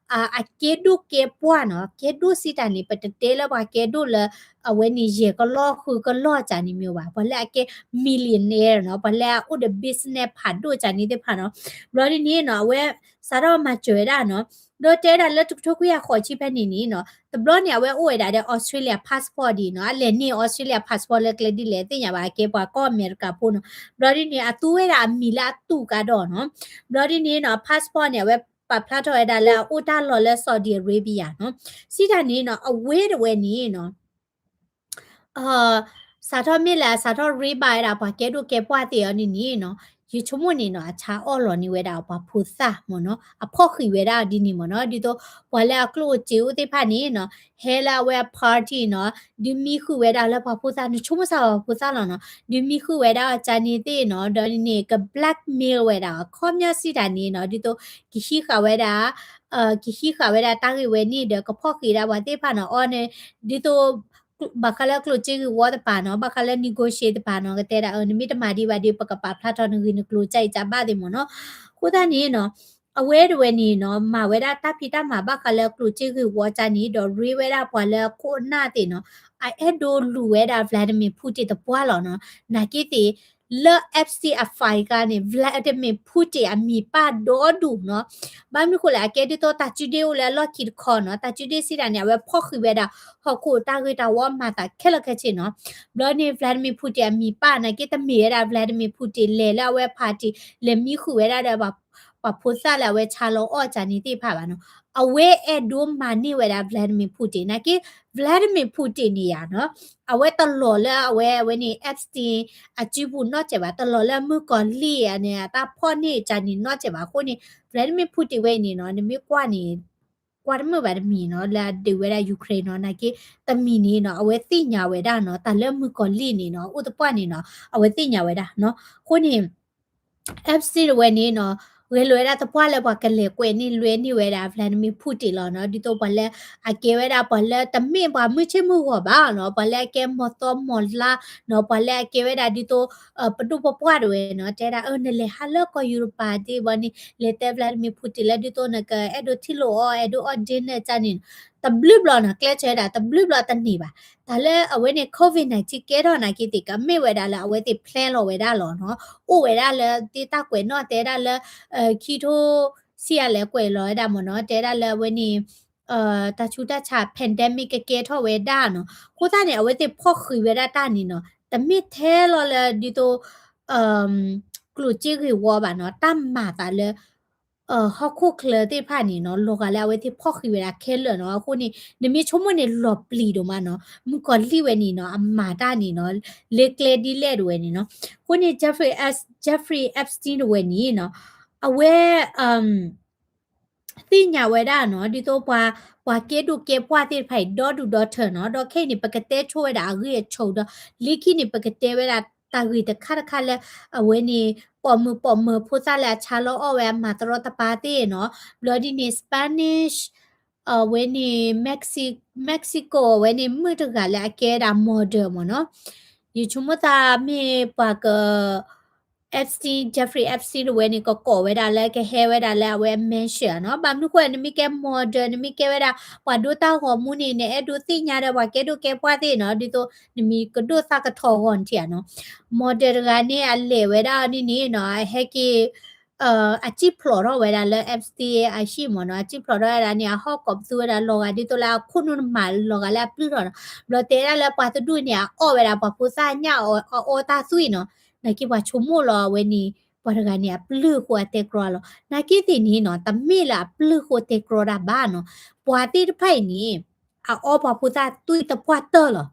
အကဲဒိၣ်ကဲပှၢ်နီၤ. ကဲဒိၣ်စံးတၢ်န့ၣ် ပတတဲလၢပှၤကဲဒိၣ်လၢ အဝဲန့ၣ်ယဲၢ်ကလီၢ်ဃုကလီၢ်ကန့ၣ်မ့ၢ်ဘၣ်. ပှၤလၢအကဲ millionaire နီၤ ပှၤလၢအအိၣ်ဒီး business ဖးဒိၣ်ကန့ၣ်သ့ၣ်တဖၣ်နီၤ. ဘျီဒ်န့ၣ်နီၤ အဝဲစးထီၣ်မၤစၢၤဝဲဒၣ်နီၤ. ဒီးတဲဝဲဒၣ်လၢတကထိခွံကယၤဃိးဆံဖဲန့ၣ်န့ၣ်နီၤ တဘျီန့ၣ် အဝဲအိၣ်ဝဲဒၣ်ဒီး Australia passport ဒ်နီၤ. အလဲၤန့ၢ် Australia passport လၢကျဲဒ်လဲၣ်သ့ၣ်ညါဘၣ် အကဲပှၤကီၢ်အမဲရကၤဖိနီၤ. ဘျီဒ်န့ၣ် အသူဝဲဒၣ်အမံၤလၢအတူၢ်ကါဒီးနီၤ. ဘျီဒ်န့ၣ်နီၤ passport န့ၣ် အဝဲပာ်ဖျါထီၣ်ဝဲဒၣ်လၢအအိၣ်တၢ်လီၢ်လၢ Saudi Arabia နီၤ. စံးတၢ်န့ၣ်နီၤ အဝဲတဝဲန့ၣ်နီၤ စးထီၣ်မ့ၢ်လၢအစးထီၣ်ရ့ဘၣ်ဝဲဒၣ်ပှၤကဲဒိၣ်ကဲပှၢ်သ့ၣ်အီၤန့ၣ်န့ၣ်နီၤ ယဆိကမိၣ်န့ၣ်နီၤ အဆါအီၣ်လီၤန့ၢ်ဝဲဒၣ်ပှၤဖိသၣ်မ့ၢ်နီၤ အဖီၣ်ဃံးဝဲဒၣ်ဒ်န့ၣ်မ့ၢ်နီၤ ဒ်သိးပှၤလၢအကျိၣ်စ့အိၣ်သ့ၣ်တဖၣ်န့ၣ်နီၤ ဟဲလၢအဝဲအ party နီၤ ဒုးမံဃုာ်ဝဲဒၣ်လၢပှၤဖိသၣ် နဆိကမိၣ်စၢ်ပှၤဖိသၣ်လီၤနီၤ ဒုးမံဃုာ်ဝဲဒၣ်အီၤကန့ၣ်သ့ၣ်နီၤ ဒီးန့ၣ်က blackmail ဝဲဒၣ်အခီပညီစံးတၢ်န့ၣ်နီၤ ဒ်သိး ကဟံးဃာ်ဝဲဒၣ် ကဟံးဃာ်ဝဲဒၣ်တၢ်ဂ့ၢ်ဝဲန့ၣ်ဒီး ကဖီၣ်ဃံးဒၣ်ပှၤသ့ၣ်တဖၣ်နီၤ အီၤန့ၣ် ဒ်သိး ဘၣ်ဃးလၢကျိၣ်စ့ဂ့ၢ်ဝီတပၤနီၤ ဘၣ်ဃးလၢ negotiate တပၤနီၤ ကတဲဒၣ် နမ့ၢ်တမၤဒံးဘၣ်ဒီး ပကပာ်ဖျါထီၣ်နဂ့ၢ်နကျိၤ ကၢ်အံၤကၢ်ဘၣ်သ့ၣ်မ့ၢ်နီၤ အဃိသတးန့ၣ်နီၤ အဝဲတဝဲန့ၣ်နီၤ မၤဝဲဒၣ်တၢ်ဖံးတၢ်မၤဘၣ်ဃးလၢကျိၣ်စ့ဂ့ၢ်ဝီကန့ၣ် ဒီးရ့ဝဲဒၣ်ပှၤလၢအခိၣ်အနၢ်သ့ၣ်နီၤ အအဲၣ်ဒိးလူၤဝဲဒၣ် Vladimir Putin တပှၢ်လီၤနီၤ နာ်က့သ့ၣ် လၢ Epstein အ file န့ၣ် Vladimir Putin အမံၤပၢ်ဒီဒူၣ်နီၤ ဘၣ်မနုၤဃိလဲၣ် အကဲဒ်သိးတၢ်စုဒ့အိၣ်လၢအလီၢ်ခံတခီနီၤ တၢ်စုဒ့စံးတၢ်န့ၣ် အဝဲဖီၣ်ဃံးဝဲဒၣ် ဟီၣ်ခိၣ်တၢ်ဂ့ၢ်တၢ်ဝီမၤသးခဲလၢာ်ခဲဆ့နီၤ ဘျီန့ၣ် Vladimir Putin အမံၤပၢ်နာ်က့တမ့ၢ်ဝဲဒၣ် Vladimir Putin လဲၤလၢအဝဲ party လဲၤမံဃုာ်ဝဲဒၣ်ဒီး ပှၤဖိသၣ်လၢအဝဲဆါလီၤအီၣ်ကန့ၣ်သ့ၣ်တဖၣ်ဘၣ်နီၤ အဝဲအဲၣ်ဒိးမၤန့ၢ်ဝဲဒၣ် Vladimir Putin နာ်က့ Vladimir Putin န့ၣ်ယါနီၤ အဝဲတလီၤလၢအဝဲအဝဲန့ၣ် Epstein အစုပူၤနီတစဲးဘၣ် တလီၤလၢမုၣ်ကီၤလံၢ်အန့ၣ် အတၢ်ဖီၣ်န့ၢ်ကန့ၣ်နီတစဲးဘၣ်အဃိန့ၣ် Vladimir Putin ဝဲအံၤန့ၣ်နီၤ နမ့ၢ်ကွၢ်န့ၣ် ကွၢ်တမုာ်ဘၣ်တမံၤနီၤ လၢအဒုးဝဲဒၣ် Ukraine နီၤ နာ်က့ တမံၤန့ၣ်နီၤ အဝဲသ့ၣ်ညါဝဲဒၣ်နီၤ တၢ်လၢမုၣ်ကီၤလံၢ်န့ၣ်နီၤ အိၣ်သပှၢ်န့ၣ်နီၤ အဝဲသ့ၣ်ညါဝဲဒၣ်နီၤ အဃိန့ၣ် Epstein တဝဲန့ၣ်နီၤ ဂဲၤလိာ်ဝဲဒၣ်သပှၢ်လၢပှၤကလဲၤကွဲးန့ၢ်လွဲန့ၢ်ဝဲဒၣ် Vladimir Putin လီၤနီၤ ဒ်သိးပှၤလၢအကဲဝဲဒၣ်ပှၤလၢတမ့ၢ်ပှၤမုၢ်ဆ့ၣ်မုၢ်ဂီၤဘၣ်နီၤ ပှၤလၢအကဲမီၢ်သီမီၢ်လါနီၤ ပှၤလၢအကဲဝဲဒၣ်ဒ်သိး ပဒိၣ်ပပှၢ်တဝဲနီၤ တဲဒၣ် နလဲၤဟးလၢကီၢ်ယူရပၤသ့ၣ်ဘီန့ၣ် လဲၤတဲ Vladimir Putin လၢဒ်သိးနကအဲၣ်ဒိးထံၣ်လိာ်အီၤ အဲၣ်ဒိးအီၣ် dinner ကန့ၣ် တဘျုးဘျီနီၤ ကျဲးစၢးဝဲဒၣ် တဘျုးဘျီတန့ၢ်ဘၣ် တၢ်လၢအဝဲန့ၣ် COVID nineteen ကဲထီၣ်နာ်က့သ့ၣ် ကမ့ၢ်ဝဲဒၣ်လၢအဝဲသ့ၣ် plan လီၤဝဲဒၣ်လီၤနီၤ အိၣ်ဝဲဒၣ်လၢသ့ၣ်တၢ်ကွဲးနီၣ်တဲဒၣ်လၢ ခံထိ စံးအါလဲၣ်ကွဲးလီၤဝဲဒၣ်မ့ၢ်နီၤ, တဲဒၣ်လၢအဝဲန့ၣ် တၢ်ဆူးတၢ်ဆါ pandemic ကကဲထီၣ်ဝဲဒၣ်နီၤ, အဃိသတးန့ၣ် အဝဲသ့ၣ်ဖီၣ်ဃံးဝဲဒၣ်တၢ်န့ၣ်နီၤ, တမ့ၢ်ထဲလီၤလၢဒ်သိး ကျိၣ်စ့ဂ့ၢ်ဝီဘၣ်နီၤ, တၢ်မၤသးလၢ ဟီၣ်ခိၣ်ချၢသ့ၣ်တဖၣ်န့ၣ်နီၤ, လီၤဂာ်လၢအဝဲသ့ၣ်ဖီၣ်ဃံးဝဲဒၣ်ခဲလၢာ်နီၤ, အဃိန့ၣ် နမ့ၢ်ဆိကမိၣ်န့ၣ်လီၤပျံၤဒိၣ်မးနီၤ, မုၣ်ကီၤလံၢ်ဝဲန့ၣ်နီၤ, အမၤတၢ်န့ၣ်နီၤ, လၢကျဲဒ်လဲၣ်တဝဲန့ၣ်နီၤ, အဃိန့ၣ် Jeffrey Epstein တဝဲန့ၣ်နီၤ, အဝဲ သ့ၣ်ညါဝဲဒၣ်နီၤ, ဒ်သိးပှၤ ပှၤကဲဒိၣ်ကဲပှၢ်သ့ၣ်တဖၣ်အံၤ ဒီဒူၣ်ဒီထၢနီၤ, ဒီးခဲအံၤန့ၣ် ပကတဲဆိဝဲဒၣ်အဂ့ၢ်အဆိးဒီး လၢခံန့ၣ် ပကတဲဝဲဒၣ်တၢ်ဂ့ၢ်တခါတခါလၢ အဝဲန့ၣ် ပိာ်မုၣ်ပိာ်မၢၤဖိသၣ်လၢအဆါလီၤအီၣ်ဝဲအမၤတရီတပါသ့ၣ်နီၤ, ဘျီဒ်န့ၣ် Spanish အဝဲန့ၣ် Mexi- Mexico အဝဲန့ၣ် မုၣ်တဂၤလၢအကဲဒၣ် model မ့ၢ်နီၤ, ယဆိကမိၣ်သးမ့ၢ်ပှၤက Epstein Jeffrey Epstein တဝဲန့ၣ် ကကိးဝဲဒၣ်လၢကဟဲဝဲဒၣ်လၢအဝဲအ mansion နီၤ, ဘၣ်မနုၤဃိ နမ့ၢ်ကဲ model နမ့ၢ်ကဲဝဲဒၣ် ပှၤဒိတၢ်ဂီၤမူန့ၣ် နအဲၣ်ဒိးသ့ၣ်ညါဒီးပှၤကဲဒိၣ်ကဲပှၢ်သ့ၣ်နီၤ, ဒ်သိးနမံၤကဒိၣ်သၣ်ကထီဂီၤနထံၣ်ဧါနီၤ, model တဂၤန့ၣ် အလဲၤဝဲဒၣ်အီၤန့ၣ်န့ၣ်နီၤ, အဟဲက့ၤ အစံၣ်ဖျိးထီၣ်ဝဲဒၣ်လၢ Epstein အဟံၣ်မ့ၢ်နီၤ, အစံၣ်ဖျိးထီၣ်ဝဲဒၣ်န့ၣ် အဟီၣ်ကိးပသူဝဲဒၣ် လီၤဂာ်ဒ်သိးလၢအခိၣ်နူာ်တမၤလီၤဂာ်လၢအပျုၢ်ထီၣ်နီၤ, ဘျီတဲဒၣ်လၢပှၤတဒူၣ်န့ၣ် အအီၣ်ဝဲဒၣ်ပှၤဖိသၣ်ညၣ်အီၣ်တၢ်သွံၣ်နီၤ, နာ်က့ပှၤဆိကမိၣ်လီၤအဝဲန့ၣ် ပှၤတဂၤန့ၣ် အပျုၢ်အဃိအတဲကြီလီၤ, နာ်က့သ့ၣ်န့ၣ်နီၤ, တမ့ၢ်လၢအပျုၢ်အဃိတဲကြီတၢ်ဘၣ်နီၤ, ပှၤသ့ၣ်တဖၣ်အံၤန့ၣ် အအီၣ်ပှၤဖိသၣ်သွံၣ်တပှၢ်တၢၢ်လီၤ.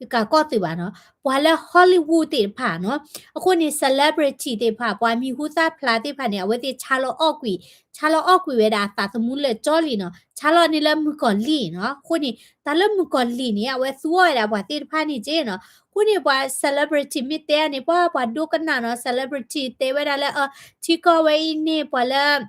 ယကးကီၢ်သုးဘၣ်နီၤ, ပှၤလၢ Hollywood သ့ၣ်တဖၣ်နီၤ, အဃိန့ၣ် celebrity သ့ၣ်တဖၣ် ပှၤမံၤဟူသၣ်ဖျါသ့ၣ်တဖၣ်န့ၣ် အဝဲသ့ၣ်ဆါလီၤအီၣ်ကွံာ်, ဆါလီၤအီၣ်ကွံာ်ဝဲဒၣ်အသးသမူလၢာ်ကၠီလံနီၤ, ဆါလီၤန့ၣ်လၢမုၣ်ကီၤလံၢ်နီၤ, အဃိန့ၣ် တၢ်လၢမုၣ်ကီၤလံၢ်န့ၣ် အဝဲသူအီၣ်ဝဲဒၣ်ပှၤသ့ၣ်တဖၣ်န့ၣ်က့နီၤ, အဃိန့ၣ် ပှၤ celebrity မ့ၢ်တဲန့ၣ် ပှၤ ပှၤဒိကနၣ်နီၤ, celebrity တဲဝဲဒၣ်လၢ အ ထံကီၢ်ဝဲအံၤန့ၣ် ပှၤလၢ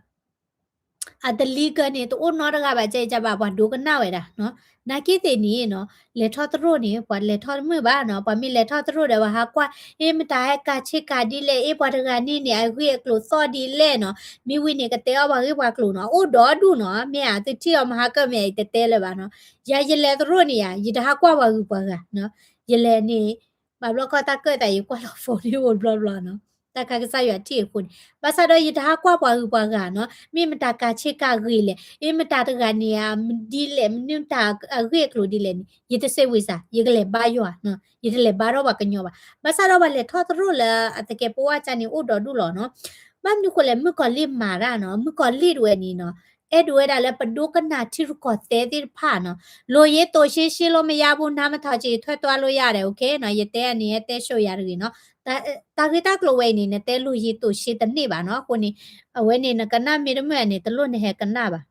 အတလံကၢန့ၣ် တအိၣ်နီတဂၤဘၣ် ကဲကဘၣ်ပှၤဒိကနၣ်ဝဲဒၣ်နီၤ, နာ်က့သ့ၣ်န့ၣ်နီၤ, လဲၤထီၣ်သရိာ်န့ၣ် ပှၤလဲၤထီၣ်တမုာ်ဘၣ်နီၤ, ပှၤမ့ၢ်လဲၤထီၣ်သရိာ်ဒီးပှၤဟးကွၢ် အ့ၣ်မတၤဟဲကၤဆ့ကၤဒ်လဲၣ်, အ့ၣ်ပှၤတဂၤန့ၣ်န့ၣ် အဂ့ၢ်အကျိၤသီၣ်ဒ်လဲၣ်နီၤ, မ့ၢ်ဝံၤန့ၣ် ကတဲအီၣ်ပှၤဂ့ၢ်ပှၤကျိၤနီၤ, အိၣ်ဒီဒူၣ်နီၤ, မ့ၢ်ဧါ သုထံၣ်အီၤမဟါကၢၢ်မ့ၢ်ဧါ ယတတဲလၢၤဘၣ်နီၤ, ယၤယလဲၤသရိာ်န့ၣ်ယၤ ယတဟးကွၢ်ပှၤဂုၤပှၤဂၤနီၤ, ယလဲၤန့ၣ် ဘၣ်ဘျီခီတၢ်ကၢၣ်သးယကွၢ်လီၤ phone န့ၣ်အိၣ်ဘျီဘျီနီၤ, တၢ်ခါကစၢ်ယွၤထံၣ်အဃိန့ၣ် ဘၣ်ဆၣ်ဒီးယတဟးကွၢ်ပှၤဂုၤပှၤဂၤနီၤ, မ့ၢ်မတၤကၤဆ့ကၤဂ့ၤလဲၣ်, အ့ၣ်မတၤတဂၤန့ၣ် မဒ်လဲၣ် မနုၤမတၤအဂ့ၢ်အကျိၤဒ်လဲၣ်န့ၣ် ယတစဲးဝံၤစၢ်, ယကလဲၤဘါယွၤ, ယတလဲၤဘါထီၣ်ပှၤကညီဘၣ်, ဘၣ်ဆၣ်ဒီးပှၤလဲၤထီၣ်သရိာ်လၢအသကဲးပဝးကၢ်န့ၣ်အိၣ်ဒီဒူၣ်လီၤနီၤ, ဘၣ်မနုၤဃိလဲၣ် မုၣ်ကီၤလံၢ်မၤတၢ်နီၤ, မုၣ်ကီၤလံၢ်တဝဲန့ၣ်နီၤ အဲၣ်ဒိးဝဲဒၣ်လၢပဒိကနၣ်ထံရူၢ်ကီၢ်သဲးသ့ၣ်တဖၣ်နီၤ, လိုရင်းတိုရှင်း ရှင်းလို့မရဘူး နားမထောင်ချင် ထွက်သွားလို့ရတယ် OK နီၤ, ယတဲန့ၣ် တဲရှုံးယၤတဂ့ၤနီၤ, တၢ်ဂ့ၢ်တၢ်ကျိၤဝဲအံၤန့ၣ် နတဲ လိုရင်းတိုရှင်း တန့ၢ်ဘၣ်နီၤ, အဃိန့ၣ် အဝဲန့ၣ်နကနၣ်မ့ၢ်တမုာ်န့ၣ် တလိၣ်နဟဲကနၣ်ဘၣ်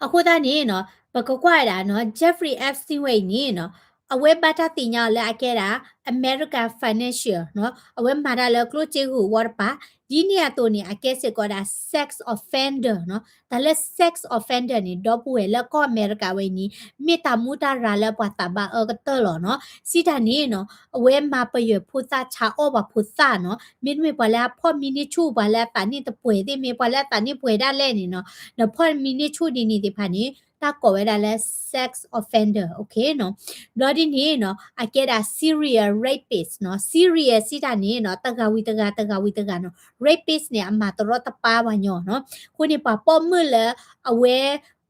အဃိသတးန့ၣ်နီၤ ပကကွၢ်ဝဲဒၣ်နီၤ Jeffrey Epstein ဝဲအံၤန့ၣ်နီၤ အဝဲဘၣ်တၢ်သ့ၣ်ညါအီၤလၢအကဲဒၣ် American financial နီၤ, အဝဲမၤတၢ်လၢကျိၣ်စ့ဂ့ၢ်ဝီတပၤ, ဒ်န့ၣ်အသိးန့ၣ် အကဲစ့ၢ်ကီးဒၣ် sex offender နီၤ, တၢ်လၢ sex offender န့ၣ် ဒီပုၢ်ဝဲၢ်လၢကီၢ်အမဲရကၤဝဲအံၤန့ၣ် မ့ၢ်တၢ်မူတၢ်ရၤလၢပှၤသးဘၣ်အၢကတၢၢ်လီၤနီၤ, စံးတၢ်န့ၣ်နီၤ အဝဲမၤပယွဲဖိသၣ်ဆါအီၣ်ပှၤဖိသၣ်နီၤ, မ့တမ့ၢ်ပှၤလၢအဖီၣ်မံန့ၢ်ဆူၣ် ပှၤလၢအသးန့ၢ်တပှဲၤသ့ၣ်မ့ၢ် ပှၤလၢအသးန့ၢ်ပှဲၤဒၣ်လဲၣ်န့ၣ်နီၤ, နဖီၣ်မံန့ၢ်ဆူၣ်ဒ်န့ၣ်သ့ၣ်တဖၣ်န့ၣ် တၢ်ကိးဝဲဒၣ်လၢ sex offender, OK နီၤ, ဘျီဒ်န့ၣ်နီၤ အကဲဒၣ် serial rapist နီၤ, serial စံးတၢ်န့ၣ်နီၤ တဂၤဝံၤတဂၤ တဂၤဝံၤတဂၤနီၤ, rapist န့ၣ် အမၤတရီတပါပှၤညီနီၤ, အဃိန့ၣ် ပှၤပိာ်မုၣ်လၢ အဝဲ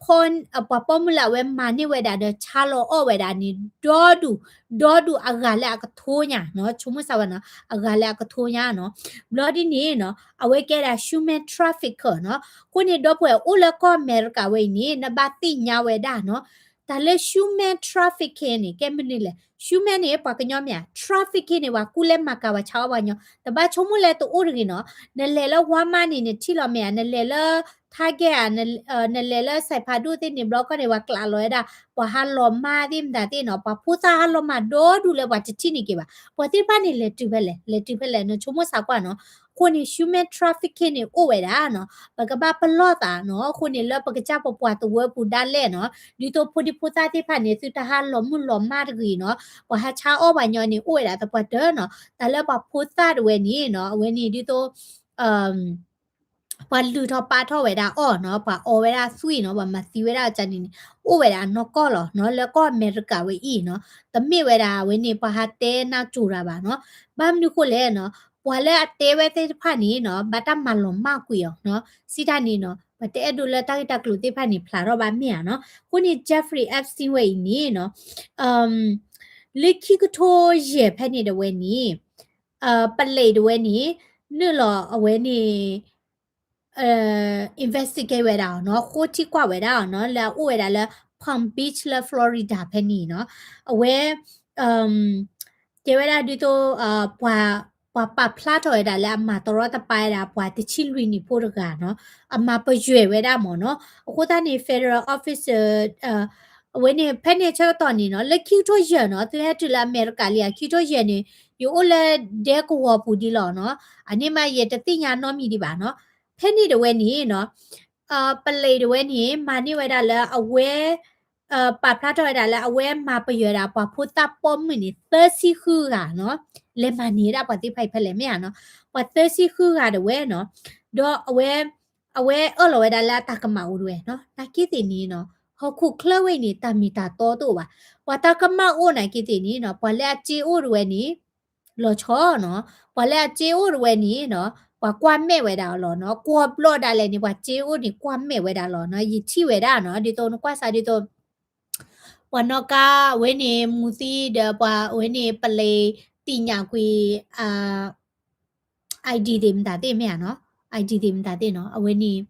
ပှၤပိာ်မုၣ်လၢအဝဲမၤန့ၢ်ဝဲဒၣ်ဒီးဆါလီၤအီၣ်ဝဲဒၣ်န့ၣ် ဒီဒူၣ် ဒီဒူၣ်အဂၤလၢအကထိညါနီၤ, ဆိကမိၣ်စၢ်ဝဲနီၤ အဂၤလၢအကထိညါနီၤ, ဘျီဒ်န့ၣ်နီၤ အဝဲကဲဒၣ် human trafficker နီၤ, အဃိန့ၣ် ဒီပုၢ်ဝဲၢ်အိၣ်လၢကီၢ်အမဲရကၤဝဲအံၤန့ၣ် နဘၣ်သ့ၣ်ညါဝဲဒၣ်နီၤ, တၢ်လၢ human trafficking န့ၣ် ကဲမနုၤလဲၣ်, human န့ၣ် ပှၤကညီမ့ၢ်ဧါ, trafficking န့ၣ် ပှၤကူလဲၤမၤကၤပှၤဆါအီၣ်ပှၤကညီ, တဘၣ်ဆိကမိၣ်လၢတအိၣ်တဂ့ၤနီၤ, နလဲၤလၢ Walmart န့ၣ် နထံၣ်လီၤမ့ၢ်ဧါ, နလဲၤလၢ Target ဧါ, နလဲၤလၢ စဲးဖးဒိၣ် သ့ၣ်န့ၣ်ဘျီခီန့ၣ် ပှၤကျးလီၤဝဲဒၣ် ပှၤဟးလီၤမၢ်သ့ၣ်မတၤသ့ၣ်နီၤ, ပှၤဖိသၣ်ဟးလီၤမၢ်ဒီဒူၣ်လၢပှၤတထံၣ်န့ၢ်က့ၤဘၣ်, ပှၤသ့ၣ်တဖၣ်န့ၣ် လဲၤတုၤဖဲလဲၣ် လဲၤတုၤဖဲလဲၣ် နဆိကမိၣ်စၢ်ကွၢ်နီၤ, အဃိန့ၣ် human trafficking န့ၣ်အိၣ်ဝဲဒၣ်နီၤ, ပကဘၣ်ပလီၢ်သးနီၤ, အဃိန့ၣ် လၢပကစၢ်ပပှၤသဝီပူၤဒၣ်လဲာ်နီၤ, ဒ်သိးဖိဒံဖိသၣ်သ့ၣ်တဖၣ်န့ၣ် သုတဟးလီၤမုၢ်လီၤမၢ်တဂ့ၤနီၤ, ပှၤဟးဆါအီၣ်ပှၤညီန့ၣ် အိၣ်ဝဲဒၣ်သပှၢ်တၢၢ်နီၤ, တၢ်လၢပှၤဖိသၣ်တဝဲန့ၣ်နီၤ, အဝဲန့ၣ်ဒ်သိး ပှၤလုၢ်ထီၣ်ပာ်ထီၣ်ဝဲဒၣ်အီၣ်နီၤ, ပှၤအီဝဲဒၣ်သွံၣ်နီၤ, ပှၤမၤသံဝဲဒၣ်အီၤန့ၣ်န့ၣ် အိၣ်ဝဲဒၣ်အနီၢ်ကီၢ်လီၤနီၤ, လၢကီၢ်အမဲရကၤဝဲအံၤနီၤ, တမ့ၢ်ဝဲဒၣ်အဝဲန့ၣ် ပှၤဟးတဲနၢ်ကၠိၤတၢ်ဘၣ်နီၤ, ဘၣ်မနုၤဃိလဲၣ်နီၤ, ပှၤလၢအတဲဝဲသ့ၣ်တဖၣ်န့ၣ်နီၤ ဘၣ်တၢ်မၤလီၤမၢ်ကွံာ်အီၤနီၤ, စံးတၢ်န့ၣ်နီၤ ပတအဲၣ်ဒိးလၢတၢ်ဂ့ၢ်တၢ်ကျိၤသ့ၣ်တဖၣ်န့ၣ် ဖျါထီၣ်ဘၣ်မ့ၢ်ဧါနီၤ. အဃိန့ၣ် Jeffrey Epstein ဝဲအံၤန့ၣ်နီၤ လၢခံကထိယဲၢ်ဖဲန့ၣ်တဝဲန့ၣ် ပလံးတဝဲန့ၣ် နုာ်လီၤအဝဲန့ၣ် investigate ဝဲဒၣ်အီၤနီၤ, ဃိထံကွၢ်ဝဲဒၣ်အီၤနီၤ, လၢအအိၣ်ဝဲဒၣ်လၢ Palm Beach လၢ Florida ဖဲန့ၣ်နီၤ, အဝဲ တဲဝဲဒၣ်ဒ်သိး ပှၤ ပှၤပာ်ဖျါထီၣ်ဝဲဒၣ်လၢအမၤတရီတပါဝဲဒၣ် ပှၤတဆံလွံၢ်နံၣ်ဖိတဂၤနီၤ, အမၤပယွဲၢ်ဝဲဒၣ်မ့ၢ်နီၤ, အဃိသတးန့ၣ် federal officer အဝဲန့ၣ် ဖဲန့ၣ်ဆၢကတီၢ်န့ၣ်နီၤ လၢခံကထိယဲၢ်နီၤ, သုဟဲတုၤလၢအမဲရကၤလံဧါ, ခံကထိယဲၢ်န့ၣ် ယအိၣ်လၢဒဲကဝီၤပူၤဒံးလီၤနီၤ, အန့ၣ်မးယတသ့ၣ်ညါနီတမံၤဒံးဘၣ်နီၤ, ဖဲန့ၣ်တဝဲန့ၣ်နီၤ ပလံးတဝဲန့ၣ် မၤန့ၢ်ဝဲဒၣ်လၢအဝဲ ပာ်ဖျါထီၣ်ဝဲဒၣ်လၢအဝဲမၤပယွဲၢ်ဒၣ်ပှၤဖိသၣ်ပိာ်မုၣ်န့ၣ် သၢဆံဃုဂၤနီၤ, လဲၤမၤန့ၢ်ဝဲဒၣ်ပှၤသ့ၣ်တဖၣ်အံၤဖဲလဲၣ်မ့ၢ်ဧါနီၤ, ပှၤသၢဆံဃုဂၤတဝဲနီၤ, ဒီးအဝဲ အဝဲအၢၣ်လီၤဝဲဒၣ်လၢအတၢ်ကမၣ်အိၣ်တဝဲနီၤ, နာ်က့သ့ၣ်န့ၣ်နီၤ ဟီၣ်ခိၣ်ချၢဝဲအံၤန့ၣ် တၢ်မ့ၢ်တၢ်တီတအိၣ်ဘၣ်, ပှၤတၢ်ကမၣ်အိၣ်နာ်က့သ့ၣ်န့ၣ်နီၤ ပှၤလၢအစ့အိၣ်တဝဲန့ၣ် လီၤဆီနီၤ, ပှၤလၢအစ့အိၣ်တဝဲန့ၣ်နီၤ ပှၤကွၢ်မဲာ်ဝဲဒၣ်အီၤလီၤနီၤ, ကွီၢ်ဘျီၣ်ဒၣ်လဲာ်န့ၣ် ပှၤစ့အိၣ်န့ၣ် ကွၢ်မဲာ်ဝဲဒၣ်လီၤနီၤ, ယထံၣ်ဝဲဒၣ်နီၤ, ဒ်သိးနကွၢ်စးဒ်သိး ပှၤနီၣ်ကါအဝဲန့ၣ် မူသံဒီးပှၤအဝဲန့ၣ် ပလံးသ့ၣ်ညါကွံာ် ID သ့ၣ်မတၤသ့ၣ်မ့ၢ်ဧါနီၤ, ID သ့ၣ်မတၤသ့ၣ်နီၤ, အဝဲန့ၣ်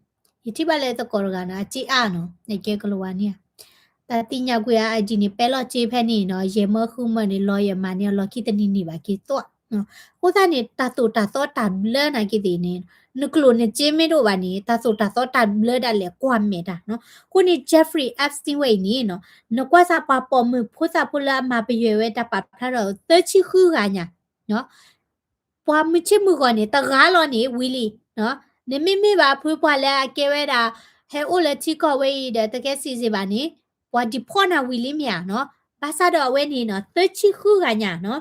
ယထံၣ်ဘၣ်လၢသကိးတဂၤနီၤ အစ့အါနီၤ, နကဲကလီၤဝါန့ၣ်ဧါ, တၢ်သ့ၣ်ညါကွံာ်အ ID န့ၣ် ပဲလီၢ်စ့ဖဲန့ၣ်နီၤ, ယဲၢ်မၢဃုမၢန့ၣ် lawyer မၤန့ၢ်အီၤလီၢ်ခံတနံၤန့ၣ်ဘၣ်က့ၤသွၣ်, အဃိသတးန့ၣ် တၢ်သိၣ်တၢ်သီတၢ်ဘျၢနာ်က့သ့ၣ်န့ၣ် နကျိၣ်နစ့မ့ၢ်တအိၣ်ဘၣ်န့ၣ် တၢ်သိၣ်တၢ်သီတၢ်ဘျၢဒၣ်လဲာ်ကွၢ်မဲာ်တၢ်နီၤ, အဃိန့ၣ် Jeffrey Epstein ဝဲအံၤန့ၣ်နီၤ, နကွၢ်စးပှၤပိာ်မုၣ်ဖိသၣ်ဖိလၢအမၤပယွဲၢ်ဝဲတၢ်ပာ်ဖျါထီၣ်သၢဆံဃုဂၤညါ ပှၤမုၢ်ဆ့ၣ်မုၢ်ဂီၤန့ၣ် တဂၤလီၤန့ၣ် ဝံၤလံ, နမ့မ့ၢ်ဘၣ်ဖုပှၤလၢအကဲဝဲဒၣ် ဟဲအိၣ်လၢထံကီၢ်ဝဲအံၤဒီးတကဲစံးစ့ၢ်ဘၣ်န့ၣ် ပှၤ deport နၤဝံၤလံမ့ၢ်ဧါနီၤ, ဘၣ်ဆၣ်ဒီးအဝဲန့ၣ်နီၤ သၢဆံဃုဂၤညါနီၤ,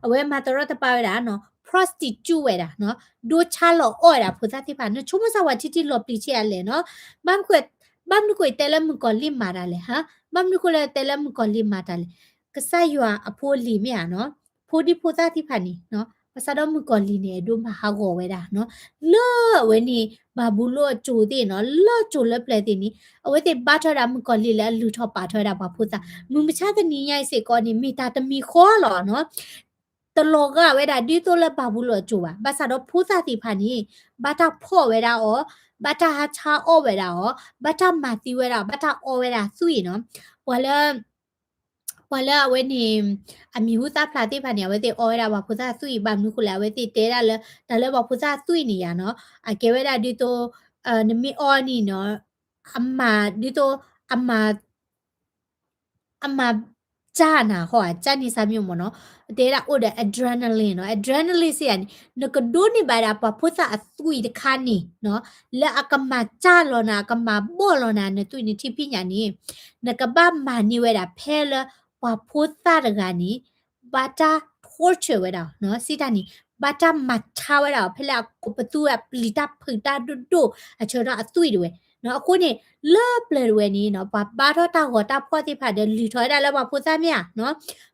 အဝဲမၤတရီတပါဝဲဒၣ်နီၤ prostitute ဝဲဒၣ်နီၤ, ဒိဆါလီၤအီၣ်ဝဲဒၣ်ဖိသၣ်သ့ၣ်တဖၣ်, နဆိကမိၣ်စၢ်ဝဲထံထံလီၤပျံၤဆံးအါလဲၣ်နီၤ, ဘၣ်မနုၤဃိ ဘၣ်မနုၤဃိတဲလၢမုၣ်ကီၤလံၢ်မၤတၢ်လဲၣ်, ဘၣ်မနုၤဃိလၢတဲလၢမုၣ်ကီၤလံၢ်မၤတၢ်လဲၣ်, ကစၢ်ယွၤအဖိအလံၤမ့ၢ်ဧါနီၤ, ဖိဒံဖိသၣ်သ့ၣ်တဖၣ်န့ၣ် ဘၣ်ဆၣ်ဒီးမုၣ်ကီၤလံၢ်န့ၣ် အဲၣ်ဒိးမၤဟးဂီၤဝဲဒၣ်နီၤ, လၢအဝဲန့ၣ် ဘၤဘူလိၣ်အစိၤသ့ၣ်နီၤ, လၢအစိၤလၢပျၢၤသ့ၣ်န့ၣ် အဝဲသ့ၣ်ဘါထီၣ်ဝဲဒၣ်မုၣ်ကီၤလံၢ်လၢအလုၢ်ထီၣ်ပာ်ထီၣ်ဝဲဒၣ်ပှၤဖိသၣ်, မုၢ်မဆါတနံၤညါအံၤစ့ၢ်ကီးန့ၣ် မ့ၢ်တၢ်တမံၤဃီလီၤနီၤ, တလီၤဂာ်ဝဲဒၣ်ဒ်သိးလၢဘၤဘူလိၣ်အစိၤဘၣ်, ဘၣ်ဆၣ်ဒီးဖိသၣ်သ့ၣ်တဖၣ်န့ၣ် ဘၣ်တၢ်ဖီၣ်ဝဲဒၣ်အီၤ, ဘၣ်တၢ်ဟးဆါအီၣ်ဝဲဒၣ်အီၤ, ဘၣ်တၢ်မၤသံဝဲဒၣ်အီၤ, ဘၣ်တၢ်အီဝဲဒၣ်သွံၣ်နီၤ, ပှၤလၢ ပှၤလၢအဝဲန့ၣ် အမံၤဟူသၣ်ဖျါသ့ၣ်တဖၣ်န့ၣ် အဝဲသ့ၣ်အီဝဲဒၣ်ပှၤဖိသၣ်သွံၣ်အံၤ ဘၣ်မနုၤဃိလဲၣ် အဝဲသ့ၣ်တဲဒၣ်လၢ တၢ်လၢပှၤဖိသၣ်သွံၣ်န့ၣ်ယါနီၤ အကဲဝဲဒၣ်ဒ်သိး နမ့ၢ်အီန့ၣ်နီၤ အမၤဒ်သိး အမၤ အမၤစၢ်နၤဟီ အစၢ်န့ၣ်စၢ်မ့ၢ်မ့ၢ်နီၤ တဲဒၣ်အိၣ်ဒီး adrenaline နီၤ adrenaline စ့ၢ်ယါန့ၣ် နကဒိးန့ၢ်ဘၣ်ဒၣ်ပှၤဖိသၣ်အသွံၣ်တခါန့ၣ်နီၤ လၢအကမၤစၢ်လီၤနၤ အကမၤဘီၣ်လီၤနၤ နသွံၣ်နထံၣ်ဖံးညၣ်န့ၣ် နကဘၣ်မၤန့ၢ်ဝဲဒၣ်ဖဲလၢ ပှၤဖိသၣ်တဂၤန့ၣ် ဘၣ်တၢ် torture ဝဲဒၣ်နီၤ စံးတၢ်န့ၣ် ဘၣ်တၢ်မၤဆါဝဲဒၣ်အီၤ ဖဲလၢအကိးပသူဝဲအပျံၤတၢ်ဖုးတၢ်ဒိၣ်ဒိၣ် အဆၢကတီၢ်အသွံၣ်တဝဲနီၤ အဃိန့ၣ် လၢပျၢၤတဝဲန့ၣ်နီၤ ပှၤဘါထီၣ်တၢ်ဂီၤတၢ်ဖီၣ်သ့ၣ်တဖၣ်ဒီး လုၢ်ထီၣ်ဝဲဒၣ်လၢပှၤဖိသၣ်မ့ၢ်ဧါနီၤ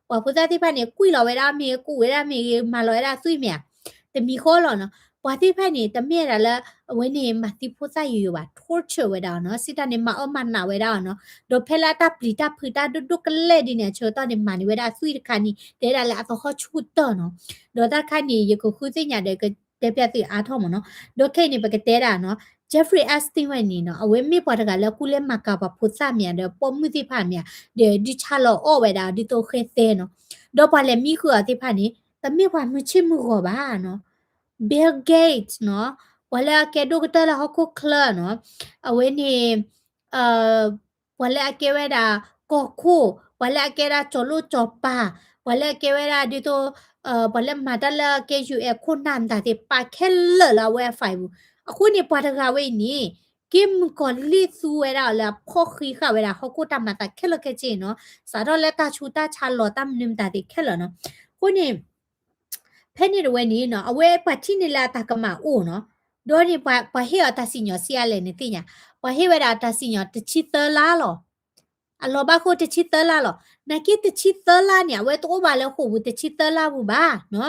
ပှၤဖိသၣ်သ့ၣ်တဖၣ်န့ၣ် ကွံာ်လီၤဝဲဒၣ်မ့ၢ်ဂ့ၤ ကူးဝဲဒၣ်မ့ၢ်ဂ့ၤ မၤလီၤဝဲဒၣ်သွံၣ်မ့ၢ်ဧါ တမံၤဃီလီၤနီၤ ပှၤသ့ၣ်တဖၣ်န့ၣ် တမ့ၢ်ဒၣ်လၢ အဝဲန့ၣ် မၤသံဖိသၣ်ယိယိဘၣ် torture ဝဲဒၣ်နီၤ စံးတၢ်န့ၣ် မၤအၢမၤနးဝဲဒၣ်နီၤ ဒီးဖဲလၢအတၢ်ပျံၤတၢ်ဖုးတၢ်ဒိၣ်ဒိၣ်ကလဲာ်ဒ်န့ၣ် အဆၢကတီၢ်န့ၣ် မၤန့ၢ်ဝဲဒၣ်အသွံၣ်တခါန့ၣ် တဲဒၣ်လၢအသဟီၣ်ဆူၣ်တၢၢ်နီၤ ဒီးတၢ်တခါန့ၣ် ယကဃုသ့ၣ်ညါဒီးကတဲပျၢ်သုအါထီၣ်မ့ၢ်နီၤ ဒီးခဲအံၤန့ၣ် ပကတဲဒၣ်နီၤ Jeffrey Epstein ဝဲန့ၣ်နီၤ အဝဲမ့ၢ်ပှၤတဂၤလၢကူလဲၢ်မၤကၤပှၤဖိသၣ်မ့ၢ်ဧါ ဒီးပိာ်မုၣ်သ့ၣ်တဖၣ်မ့ၢ်ဧါ ဒီးဒုးဆါလီၤအီၣ်ဝဲဒၣ်ဒ်သိးဃဲသဲနီၤ ဒီးပှၤလဲၤမံဃုာ်အီၤသ့ၣ်တဖၣ်န့ၣ် တမ့ၢ်ပှၤမုၢ်ဆ့ၣ်မုၢ်ဂီၤဘၣ်နီၤ Bill Gates နီၤ ပှၤလၢအကဲဒိၣ်ကတၢၢ်လၢဟီၣ်ခိၣ်ချၢနီၤ အဝဲန့ၣ် ပှၤလၢအကဲဝဲဒၣ်ကီၢ်ခိၣ် ပှၤလၢအကဲဒၣ်ကၠီၤလိၣ်ကၠီၤပၤ ပှၤလၢအကဲဝဲဒၣ်ဒ်သိး ပှၤလၢမၤတၢ်လၢကဲ UN ခိၣ်နၢ်မတၤသ့ၣ် ပာ်ခဲလၢာ်လၢအဝဲအ file ပူၤ အဃိန့ၣ် ပှၤတဂၤဝဲအံၤန့ၣ် က့ၤမုၣ်ကီၤလံၢ်သူဝဲဒၣ်အီၤလၢအဖီၣ်ဃံးဃာ်ဝဲဒၣ်ဟီၣ်ခိၣ်တၢ်မၤသးခဲလၢာ်ခဲဆ့နီၤ စးထီၣ်လၢတၢ်ဆူးတၢ်ဆါလီၤတၢ်မနုၤမတၤသ့ၣ်ခဲလၢာ်နီၤ အဃိန့ၣ် ဖဲန့ၣ်တဝဲန့ၣ်နီၤ အဝဲပှၤထံၣ်န့ၢ်လၢအတၢ်ကမၣ်အိၣ်နီၤ ဒီးန့ၣ် ပှၤဟ့ၣ်အီၤတၢ်စံၣ်ညီၣ်စံးအါလဲၣ်န့ၣ်သ့ၣ်ညါ ပှၤဟ့ၣ်ဝဲဒၣ်တၢ်စံၣ်ညီၣ်တဆံသၢလါလီၤ အလီၤဘၣ်ဃိတဆံသၢလါလီၤ. နာ်က့တဆံသၢလါန့ၣ် အဝဲတအိၣ်ဘၣ်လၢဃိာ်ပူၤတဆံသၢလါပူၤဘၣ်နီၤ.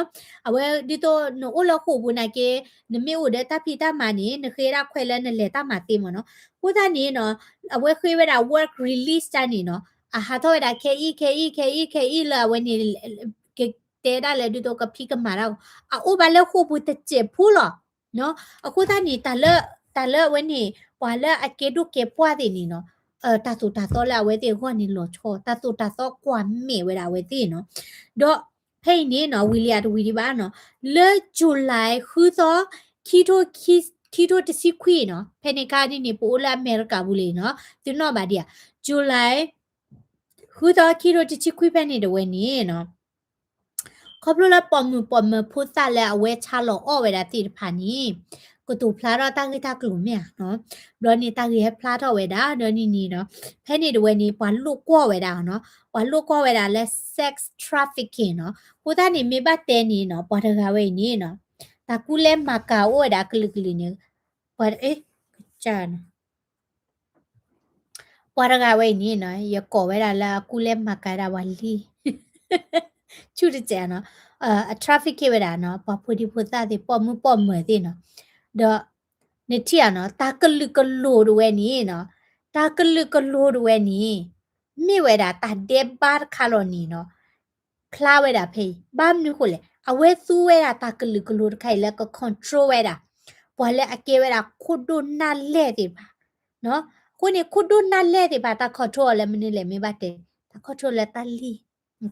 အဝဲဒ်သိးနအိၣ်လၢဃိာ်ပူၤနာ်က့ နမ့ၢ်အိၣ်ဒီးတၢ်ဖံးတၢ်မၤန့ၣ် နဃ့ဒၣ်ခွဲးလၢနလဲၤတၢ်မၤသ့မ့ၢ်နီၤ. အဃိသတးန့ၣ်နီၤ အဝဲဃ့ဝဲဒၣ် work release တၢ်န့ၣ်နီၤ အဟးထီၣ်ဝဲဒၣ်ခဲအံၤ ခဲအံၤ ခဲအံၤ ခဲအံၤလၢအဝဲန့ၣ် ကတဲဒၣ်လၢဒ်သိးကဖံးကမၤတၢ်ဂီၤ အအိၣ်ဘၣ်လၢဃိာ်ပူၤတစဲးဖိလီၤ. အဃိသတးန့ၣ် တၢ်လၢ တၢ်လၢအဝဲန့ၣ် ပှၤလၢအကဲဒိၣ်ကဲပှၢ်သ့ၣ်န့ၣ်နီၤ တၢ်သိၣ်တၢ်သီလၢအဝဲသ့ၣ်အဂီၢ်န့ၣ်လီၤဆီ တၢ်သိၣ်တၢ်သီကွၢ်မဲာ်ဝဲဒၣ်အဝဲသ့ၣ်နီၤ. ဒီးဖဲအံၤန့ၣ်နီၤ ဝံၤလံအတဝံၤဒံးဘၣ်နီၤ လၢ July ဃုသီ ခံထိ ခံထိတဆံခွံနီၤ ဖဲန့ၣ်ခါဒ်န့ၣ် ပအိၣ်လၢအမဲရကၤပူၤလံနီၤ သုနီၣ်ဘၣ်ဒံးဧါ July ဃုသီ ခံထိတဆံခွံဖဲန့ၣ်တဝဲန့ၣ်နီၤ ခီဖျိလၢပိာ်မုၣ်ပိာ်မၢၤဖိသၣ်လၢအဝဲဆါလီၤအီၣ်ဝဲဒၣ်သ့ၣ်တဖၣ်န့ၣ် ကတိၤဖျါထီၣ်တၢ်ဂ့ၢ်တၢ်ကျိၤမ့ၢ်ဧါနီၤ. ဘျီန့ၣ်တၢ်ဂ့ၢ်ဟဲဖျါထီၣ်ဝဲဒၣ် ဒီးန့ၣ်န့ၣ်ဒီး ဖဲန့ၣ်တဝဲန့ၣ် ပှၤလိာ်ကွီၢ်ဝဲဒၣ်နီၤ ပှၤလိာ်ကွီၢ်ဝဲဒၣ်လၢ sex trafficking နီၤ. အဃိသတးန့ၣ် မ့ၢ်ဘၣ်တဲန့ၣ်နီၤ ပှၤတဂၤဝဲအံၤန့ၣ်နီၤ တၢ်ကူလဲမၤကၤအိၣ်ဝဲဒၣ်ကလုာ်ကလုာ်န့ၣ် ပှၤ ကစၢ်နီၤ ပှၤတဂၤဝဲအံၤန့ၣ်နီၤ ယကိးဝဲဒၣ်လၢအကူလဲမၤကၤဒၣ်ပှၤလံ ဆူၣ်တစဲးနီၤ အ traffic ဝဲဒၣ်နီၤ ပှၤဖိဒံဖိသၣ်သ့ၣ် ပိာ်မုၣ်ပိာ်မၢၤသ့ၣ်နီၤ ဒီး နထံၣ်ဧါနီၤ တၢ်ကလုာ်ကလိၤတဝဲန့ၣ်နီၤ တၢ်ကလုာ်ကလိၤတဝဲန့ၣ် မ့ၢ်ဝဲဒၣ်တၢ်ဒဲးဘးတခါလီၤန့ၣ်နီၤ ဖျါဝဲဒၣ်ဖဲအံၤ ဘၣ်မနုၤဃိလဲၣ် အဝဲသူဝဲဒၣ်တၢ်ကလုာ်ကလိၤတခါအံၤလၢက control ဝဲဒၣ် ပှၤလၢအကဲဝဲဒၣ်ခိၣ်ဒိၣ်နၢ်လဲၢ်သ့ၣ်တဖၣ် အဃိန့ၣ် ခိၣ်ဒိၣ်နၢ်လဲၢ်သ့ၣ်တဖၣ် တၢ် control အီၤလၢမနုၤလဲၣ် မ့ၢ်ဘၣ်တဲ တၢ် control လၢတၢ်လံၢ် အ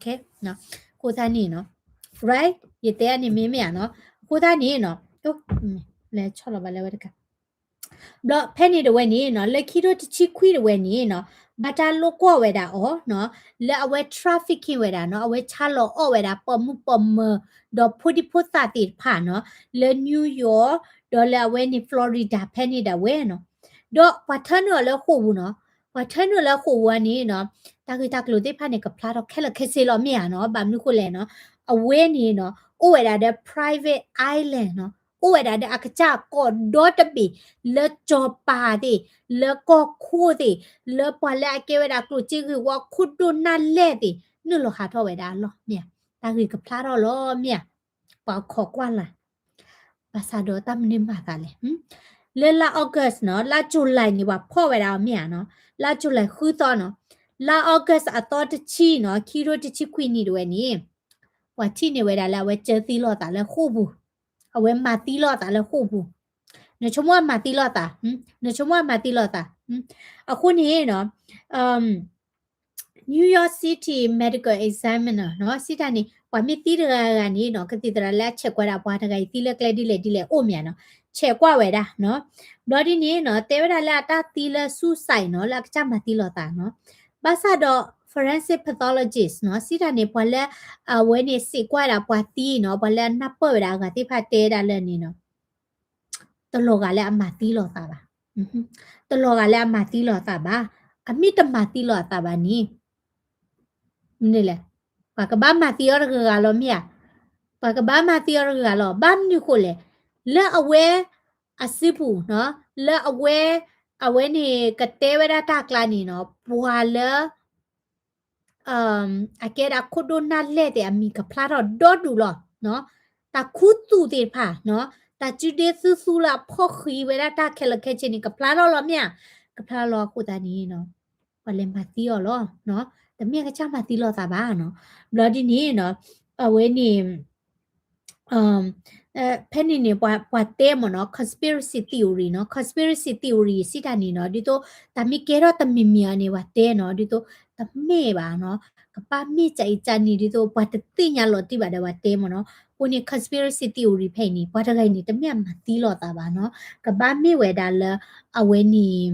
ဃိသတးန့ၣ်နီၤ right ယတဲန့ၣ်မ့ၢ်မ့ၢ်ဧါနီၤ အဃိသတးန့ၣ်နီၤ လဲၤဆီၣ်လီၤဘၣ်လၢဝဲတခါ ဘျီဖဲန့ၣ်တဝဲန့ၣ်နီၤ လၢခံထိတဆံခွံတဝဲန့ၣ်နီၤ ဘၣ်တၢ်လိာ်ကွီၢ်ဝဲဒၣ်အီၤနီၤ လၢအဝဲ trafficking ဝဲဒၣ်နီၤ အဝဲဆါလီၤအီၣ်ဝဲဒၣ်ပိာ်မုၣ်ပိာ်မၢၤ ဒီးဖိဒံဖိသၣ်သ့ၣ်တဖၣ်နီၤ လၢ New York ဒီးလၢအဝဲန့ၣ် Florida ဖဲန့ၣ်ဒၣ်ဝဲနီၤ ဒီးပှၤထၢနုာ်အီၤလၢဃိာ်ပူၤနီၤ ပှၤထၢနုာ်လၢဃိာ်ပူၤန့ၣ်နီၤ တၢ်ဂ့ၢ်တၢ်ကျိၤသ့ၣ်တဖၣ်န့ၣ် ကဖျါထီၣ်ခဲလၢာ်ခဲဆ့လီၤမ့ၢ်ဧါနီၤ ဘၣ်မနုၤဃိလဲၣ်နီၤ အဝဲန့ၣ်နီၤ အိၣ်ဝဲဒၣ်ဒီး private island နီၤ အိၣ်ဝဲဒၣ်ဒီးအကစၢ်ကီၢ်ဒီတဘ့ၣ် လၢစီၤပၤသ့ၣ် လၢကီၢ်ခိၣ်သ့ၣ် လၢပှၤလၢအကဲဝဲဒၣ်ကျိၣ်စ့ဂ့ၢ်ဝီခိၣ်ဒိၣ်နၢ်လဲၢ်သ့ၣ် နုာ်လီၤဟးထီၣ်ဝဲဒၣ်အလီၢ်မ့ၢ်ဧါ တၢ်ဂ့ၢ်ကဖျါထီၣ်လီၤမ့ၢ်ဧါ ပှၤခိးကွၢ်လၢ် ဘၣ်ဆၣ်ဒီးတၢ်မနုၤမၤသးလဲၣ် လၢလါ August နီၤ လါ July န့ၣ် ပှၤဖီၣ်ဝဲဒၣ်အီၤမ့ၢ်ဧါနီၤ လါ July ဃုသီနီၤ လါ August အသီတဆံနီၤ ခံထိတဆံခွံနံၣ်တဝဲန့ၣ် ပှၤထံၣ်န့ၢ်ဝဲဒၣ်လၢအဝဲစၢသံလိာ်သးလၢဃိာ်ပူၤ အဝဲမၤသံလိာ်သးလၢဃိာ်ပူၤ နဆိကမိၣ်အမၤသံလိာ်သး နဆိကမိၣ်အမၤသံလိာ်သး အဃိန့ၣ်နီၤ New York City Medical Examiner နီၤ စံးတၢ်န့ၣ် ပှၤမ့ၢ်သံတဂၤဂၤန့ၣ်နီၤ ကသံၣ်သရၣ်လၢအဆဲးကွၢ်ဒၣ်ပှၤတဂၤအံၤသံလၢကျဲဒ်လဲၣ်ဒ်လဲၣ်အိၣ်မ့ၢ်ဧါနီၤ ဆဲးကွၢ်ဝဲဒၣ်နီၤ ဘျီဒ်န့ၣ်နီၤ တဲဝဲဒၣ်လၢအတၢ်သံလၢ suicide နီၤ လၢအကစၢ်မၤသံလိာ်သးနီၤ ဘၣ်ဆၣ်ဒီး forensic pathologist နီၤ စံးတၢ်န့ၣ် ပှၤလၢ အဝဲန့ၣ်စံးကွၢ်ဒၣ်ပှၤသံနီၤ ပှၤလၢအနၢ်ပၢၢ်ဝဲဒၣ်အဂၤသ့ၣ်တဖၣ်တဲဒၣ်လၢန့ၣ်နီၤ တလီၤဂာ်လၢအမၤသံလိာ်သးဘၣ်. တလီၤဂာ်လၢအမၤသံလိာ်သးဘၣ်. အမ့ၢ်တမၤသံလိာ်အသးဘၣ်န့ၣ် မနုၤလဲၣ်. ပှၤကဘၣ်မၤသံအီၤတဂၤဂၤလီၤမ့ၢ်ဧါ. ပှၤကဘၣ်မၤသံအီၤတဂၤဂၤလီၤ. ဘၣ်မနုၤဃိလဲၣ်. လၢအဝဲအစုပူၤနီၤ, လၢအဝဲ, အဝဲန့ၣ်ကတဲဝဲဒၣ်တၢ်ကျါန့ၣ်နီၤ, ပှၤလၢ အကဲဒၣ်ခိၣ်ဒိၣ်နၢ်လဲၢ်သ့ၣ်အမံၤကဖျါထီၣ်ဒီဒူၣ်လီၤ. တၢ်ခူသူၣ်သ့ၣ်တဖၣ်, တၢ်စုဒ့သူသူလၢအဖီၣ်ဃံးဝဲဒၣ်တၢ်ခဲလၢာ်ခဲဆ့န့ၣ် ကဖျါထီၣ်လီၤမ့ၢ်ဧါ. ကဖျါလီၤအဃိသတးန့ၣ် ပှၤလဲၤမၤသံအီၤလီၤ. တမ့ၢ်အကစၢ်မၤသံလိာ်သးဘၣ်နီၤ. ဘျီဒ်န့ၣ်နီၤ, အဝဲန့ၣ် ဖဲန့ၣ်န့ၣ် ပှၤတဲမ့ၢ်နီၤ, conspiracy theory နီၤ, conspiracy theory စံးတၢ်န့ၣ်နီၤ, ဒ်သိး တၢ်မ့ၢ်ကဲထီၣ်တမံၤမံၤအီၤန့ၣ် ပှၤတဲနီၤ, ဒ်သိး တမ့ၢ်ဘၣ်နီၤ, ကဘၣ်မ့ၢ်ကအံၤကန့ၣ် ဒ်သိး ပှၤတသ့ၣ်ညါလီၤတံၢ်ဘၣ်ဒီး ပှၤတဲမ့ၢ်နီၤ. အဃိန့ၣ် conspiracy theory ဖဲအံၤန့ၣ် ပှၤတဂၤအံၤန့ၣ် တမ့ၢ်အမၤသံလိာ်သးဘၣ်နီၤ, ကဘၣ်မ့ၢ်ဝဲဒၣ်လၢ အဝဲန့ၣ်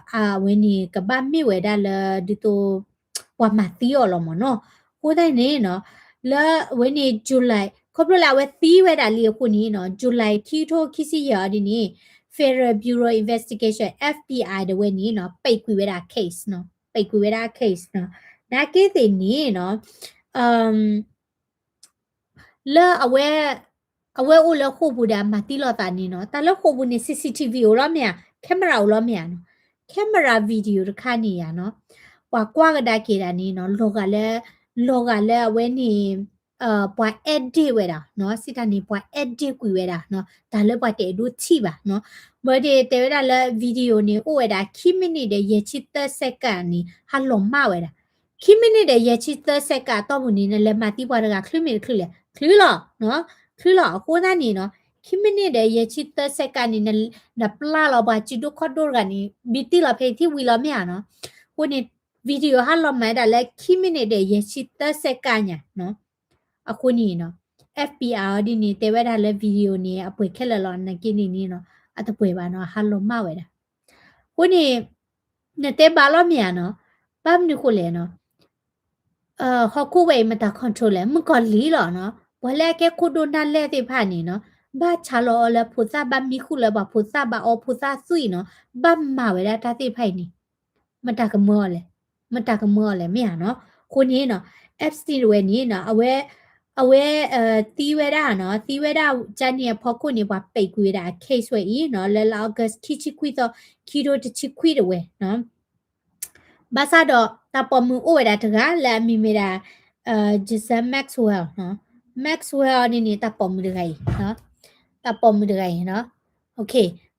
အဝဲန့ၣ် ကဘၣ်မ့ၢ်ဝဲဒၣ်လၢ ဒ်သိး ပှၤမၤသံအီၤလီၤမ့ၢ်နီၤ. အဃိသတးန့ၣ်နီၤ, လၢအဝဲန့ၣ် July ခီဖျိလၢအဝဲသံဝဲဒၣ်လံအဃိန့ၣ်နီၤ, July ခံထိခံဆံယဲၢ်အီၤဒ်န့ၣ် Federal Bureau Investigation, FBI ဒၣ်ဝဲန့ၣ်နီၤ, ပဲာ်ကွံာ်ဝဲဒၣ် case နီၤ, ပဲာ်ကွံာ်ဝဲဒၣ် case နီၤ. နာ်က့သ့ၣ်န့ၣ်နီၤ လၢအဝဲ, အဝဲအိၣ်လၢဃိာ်ပူၤဒီးအမၤသံလိာ်သးန့ၣ်နီၤ, တၢ်လၢဃိာ်ပူၤန့ၣ် CCTV အိၣ်လီၤမ့ၢ်ဧါ, camera အိၣ်လီၤမ့ၢ်ဧါနီၤ, camera video တခါန့ၣ်ယါနီၤ, ပှၤကွၢ်ကဒါက့ၤဒၣ်န့ၣ်နီၤ လီၤဂာ်လၢ လီၤဂာ်လၢအဝဲန့ၣ် ပှၤ edit ဝဲဒၣ်နီၤ စံးတၢ်န့ၣ် ပှၤ edit ကွံာ်ဝဲဒၣ်နီၤ တၢ်လၢပှၤတအဲၣ်ဒိးထံၣ်ဘၣ်နီၤ. ဘၣ်ဒီးတဲဝဲဒၣ်လၢ video န့ၣ် အိၣ်ဝဲဒၣ် ခံ minute ဒီး ယဲၢ်ဆံသၢ second န့ၣ် ဟးလီၤမၢ်ဝဲဒၣ် ခံ minute ဒီး ယဲၢ်ဆံသၢ second အတီၢ်ပူၤန့ၣ် နလဲၤမၤသံပှၤတဂၤချုးမ့ၢ်တချုးလဲၣ် ချုးလီၤနီၤ ချုးလီၤ အဃိသတးန့ၣ်နီၤ ခံ minute ဒီး ယဲၢ်ဆံသၢ second န့ၣ် နပျၢ်လီၤပှၤစုဒိၣ်ခီၣ်ဒိၣ်တဂၤန့ၣ် ဘံတံၢ်လီၤဖဲအံၤထံၣ်ဝံၤလီၤမ့ၢ်ဧါနီၤ. အဃိန့ၣ် video ဟးလီၤမၢ်ဝဲဒၣ်လၢ ခံ minute ဒီး ယဲၢ်ဆံသၢ second ညါနီၤ. အဃိန့ၣ်နီၤ FBI အီၤဒ်န့ၣ် တဲဝဲဒၣ်လၢ video န့ၣ် အပှဲၤခဲလၢာ်လီၤ နာ်က့န့ၣ်နီၤ အတပှဲၤဘၣ်နီၤ ဟးလီၤမၢ်ဝဲဒၣ်. အဃိန့ၣ် နတဲဘၣ်လီၤမ့ၢ်ဧါနီၤ ဘၣ်မနုၤဃိလဲၣ်နီၤ ဟီၣ်ခိၣ်ဝဲအံၤမတၤ control လဲၣ် မုၣ်ကီၤလံၢ်လီၤနီၤ ပှၤလၢအကဲခိၣ်ဒိၣ်နၢ်လဲၢ်သ့ၣ်တဖၣ်န့ၣ်နီၤ ဘၣ်ဆါလီၤအီလၢဖိသၣ် ဘၣ်မံဃုာ်လၢပှၤဖိသၣ် ဘၣ်အီဖိသၣ်သွံၣ်နီၤ ဘၣ်မၤဝဲဒၣ်တၢ်သ့ၣ်တဖၣ်အံၤန့ၣ် မတၤကမၢအီၤလဲၣ် မတၤကမၢအီၤလဲၣ် မ့ၢ်ဧါနီၤ. အဃိန့ၣ်နီၤ Epstein တဝဲန့ၣ်နီၤ အဝဲ အဝဲ သံဝဲဒၣ်နီၤ သံဝဲဒၣ်ကန့ၣ်အဖီခိၣ်န့ၣ် ပှၤပဲာ်ကွံာ်ဝဲဒၣ်အ case ဝဲအံၤနီၤ လၢလါ August ခံဆံခွံသီ ခံထိတဆံခွံတဝဲနီၤ ဘၣ်ဆၣ်ဒီးတၢ်ပိာ်မုၣ်အိၣ်ဝဲဒၣ်တဂၤလၢအမံၤမ့ၢ်ဒၣ် Ghislaine Maxwell နီၤ Maxwell အီၤဒ်န့ၣ် တၢ်ပိာ်မုၣ်တဂၤအံၤ တၢ်ပိာ်မုၣ်တဂၤအံၤနီၤ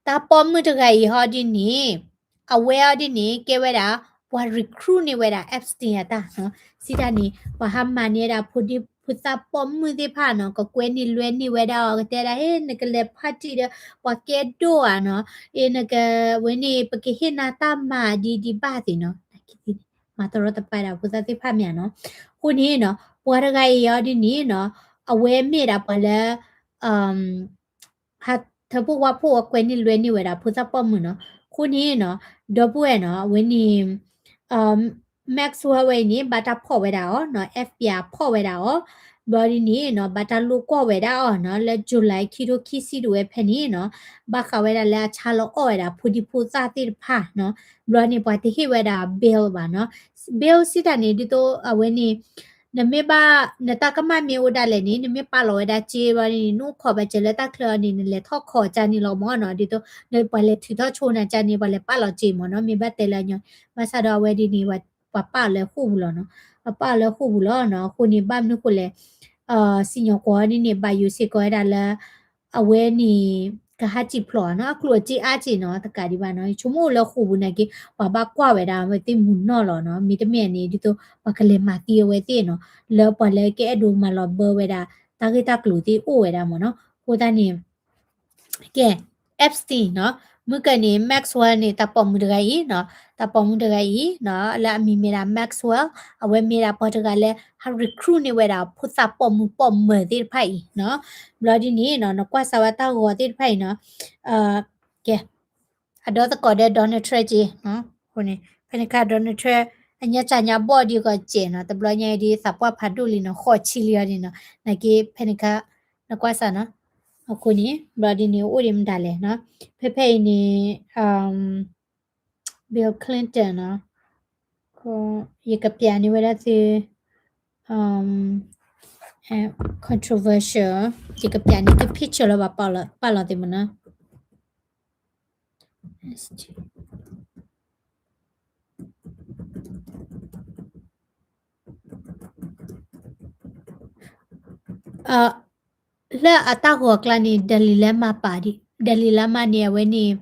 တၢ်ပိာ်မုၣ်တဂၤအံၤဟီဒ်န့ၣ် အဝဲအီၤဒ်န့ၣ် ကဲဝဲဒၣ် ပှၤ recruit န့ၢ်ဝဲဒၣ် Epstein အတၢ်နီၤ စံးတၢ်န့ၣ် ပှၤဟးမၤန့ၢ်ဝဲဒၣ်ဖိဒံဖိသၣ်ပိာ်မုၣ်သ့ၣ်တဖၣ်နီၤ ကကွဲန့ၢ်လွဲန့ၢ်ဝဲဒၣ်အီၤ ကတဲဒၣ် ဟ့ နကလဲၤ party ဒီး ပှၤကဲဒိၣ်ဧါနီၤ အ့ နက ဝဲန့ၣ် ပကဟ့ၣ်နၤတၢ်မၤဒ်ဒ်ဘၣ်သ့ၣ်နီၤ မၤတရီတပါဒၣ်ဖိသၣ်သ့ၣ်တဖၣ်မ့ၢ်ဧါနီၤ. အဃိန့ၣ်နီၤ ပှၤတဂၤအံၤအီၤဒ်န့ၣ်နီၤ အဝဲမ့ၢ်ဒၣ်ပှၤလၢ ဟးထၢဖှိၣ်ဝါဖှိၣ်အကွဲန့ၢ်လွဲန့ၢ်ဝဲဒၣ်ဖိသၣ်ပိာ်မုၣ်နီၤ. အဃိန့ၣ်နီၤ ဒီပုၢ်ဝဲၢ်နီၤ အဝဲန့ၣ် Maxwell ဝဲအံၤန့ၣ် ဘၣ်တၢ်ဖီၣ်ဝဲဒၣ်အီၤနီၤ FBI ဖီၣ်ဝဲဒၣ်အီၤ ဘျီဒ်န့ၣ်နီၤ ဘၣ်တၢ်လိာ်ကွီၢ်ဝဲဒၣ်အီၤနီၤ လၢ July ခံထိခံဆံတဝဲဖဲန့ၣ်နီၤ ဘၣ်ဃးဝဲဒၣ်လၢအဆါလီၤအီၣ်ဝဲဒၣ်ဖိဒံဖိသၣ်သ့ၣ်တဖၣ်နီၤ ဘျီန့ၣ် ပှၤတဟ့ၣ်ဝဲဒၣ် bail ဘၣ်နီၤ bail စံးတၢ်န့ၣ် ဒ်သိးအဝဲန့ၣ် နမ့ၢ်ဘၣ် နတၢ်ကမၣ်မ့ၢ်အိၣ်ဒၣ်လဲာ်န့ၣ် နမ့ၢ်ပာ်လီၤဝဲဒၣ်စ့ဘျီန့ၣ် နအိၣ်ခိးဘၣ်စၢၤလၢတၢ်ချၢအီၤန့ၣ် နလဲၤထီၣ်ခိးကၢ်န့ၣ်လီၤမ့ၢ်နီၤ ဒ်သိး ပှၤလဲၤထုးထီၣ်ဆိနၤကၢ်န့ၣ် ပှၤလဲၤပာ်လီၤစ့မ့ၢ်နီၤ မ့ၢ်ဘၣ်တဲလၢညီ ဘၣ်ဆၣ်ဒီးအဝဲဒ်န့ၣ် ပှၤပာ်အီၤလၢဃိာ်ပူၤလီၤနီၤ ပှၤပာ်အီၤလၢဃိာ်ပူၤလီၤနီၤ အဃိန့ၣ် ဘၣ်မနုၤဃိလဲၣ် စံၣ်ညီၣ်ကွီၢ်ဒ်န့ၣ် ဘၣ်ယိၣ်စ့ၢ်ကီးဝဲဒၣ်လၢ အဝဲန့ၣ် ကဟးစံၣ်ဖျိးနီၤ အကျိၣ်အစ့အါစ့ၢ်နီၤ တကးဒံးဘၣ်နီၤ ယဆိကမိၣ်အိၣ်လၢဃိာ်ပူၤနာ်က့ ပှၤဘၣ်ကွၢ်ဝဲဒၣ်အဝဲသ့ၣ်မုၢ်နီၢ်လီၤနီၤ မ့တမ့ၢ်န့ၣ် ဒ်သိး ပှၤကလဲၤမၤသံအဝဲသ့ၣ်နီၤ လၢပှၤလၢကအဲၣ်ဒိးမၤလီၤဘၢဝဲဒၣ် တၢ်ဂ့ၢ်တၢ်ကျိၤသ့ၣ်အိၣ်ဝဲဒၣ်မ့ၢ်နီၤ အဃိသတးန့ၣ် ကဲ Epstein နီၤ မုၢ်ကၢန့ၣ် Maxwell န့ၣ် တၢ်ပိာ်မုၣ်တဂၤအံၤနီၤ တၢ်ပိာ်မုၣ်တဂၤအံၤနီၤ လၢအမံၤမ့ၢ်ဒၣ် Maxwell အဝဲမ့ၢ်ဒၣ်ပှၤတဂၤလၢ ဟး recruit န့ၢ်ဝဲဒၣ်ဖိသၣ်ပိာ်မုၣ်ပိာ်မၢၤသ့ၣ်တဖၣ်အံၤနီၤ ဘျီဒ်န့ၣ်နီၤ နကွၢ်စၢ်ဝဲတၢ်ဂီၤသ့ၣ်တဖၣ်အံၤနီၤ ကဲ အဒီသကိးဒီး Donald Trump က့နီၤ အဃိန့ၣ် ဖဲန့ၣ်အခါ Donald Trump အညါစၢ်ညါဘီၣ်ဒ်ဂီၤစဲးနီၤ တဘျီညါအံၤဒ်သးပှၢ်ဖးဒိၣ်လံနီၤ ဃိးဆံလံအီၤန့ၣ်နီၤ နာ်က့ဖဲန့ၣ်အခါ နကွၢ်စၢ်နီၤ အဃိန့ၣ် ဘျီဒ်န့ၣ် အိၣ်ဒံးမတၤလဲၣ်နီၤ ဖဲဖဲအံၤန့ၣ် Bill Clinton နီၤ ယကပျးန့ၢ်ဝဲဒၣ်သု controversial ယကပျးန့ၢ်သု picture လၢပှၤပာ်လီၤသ့မ့ၢ်နီၤ လၢအတၢ်ဂီၤကျါန့ၣ် Dalai Lama ပာ်ဒံး Dalai Lama န့ၣ် အဝဲန့ၣ်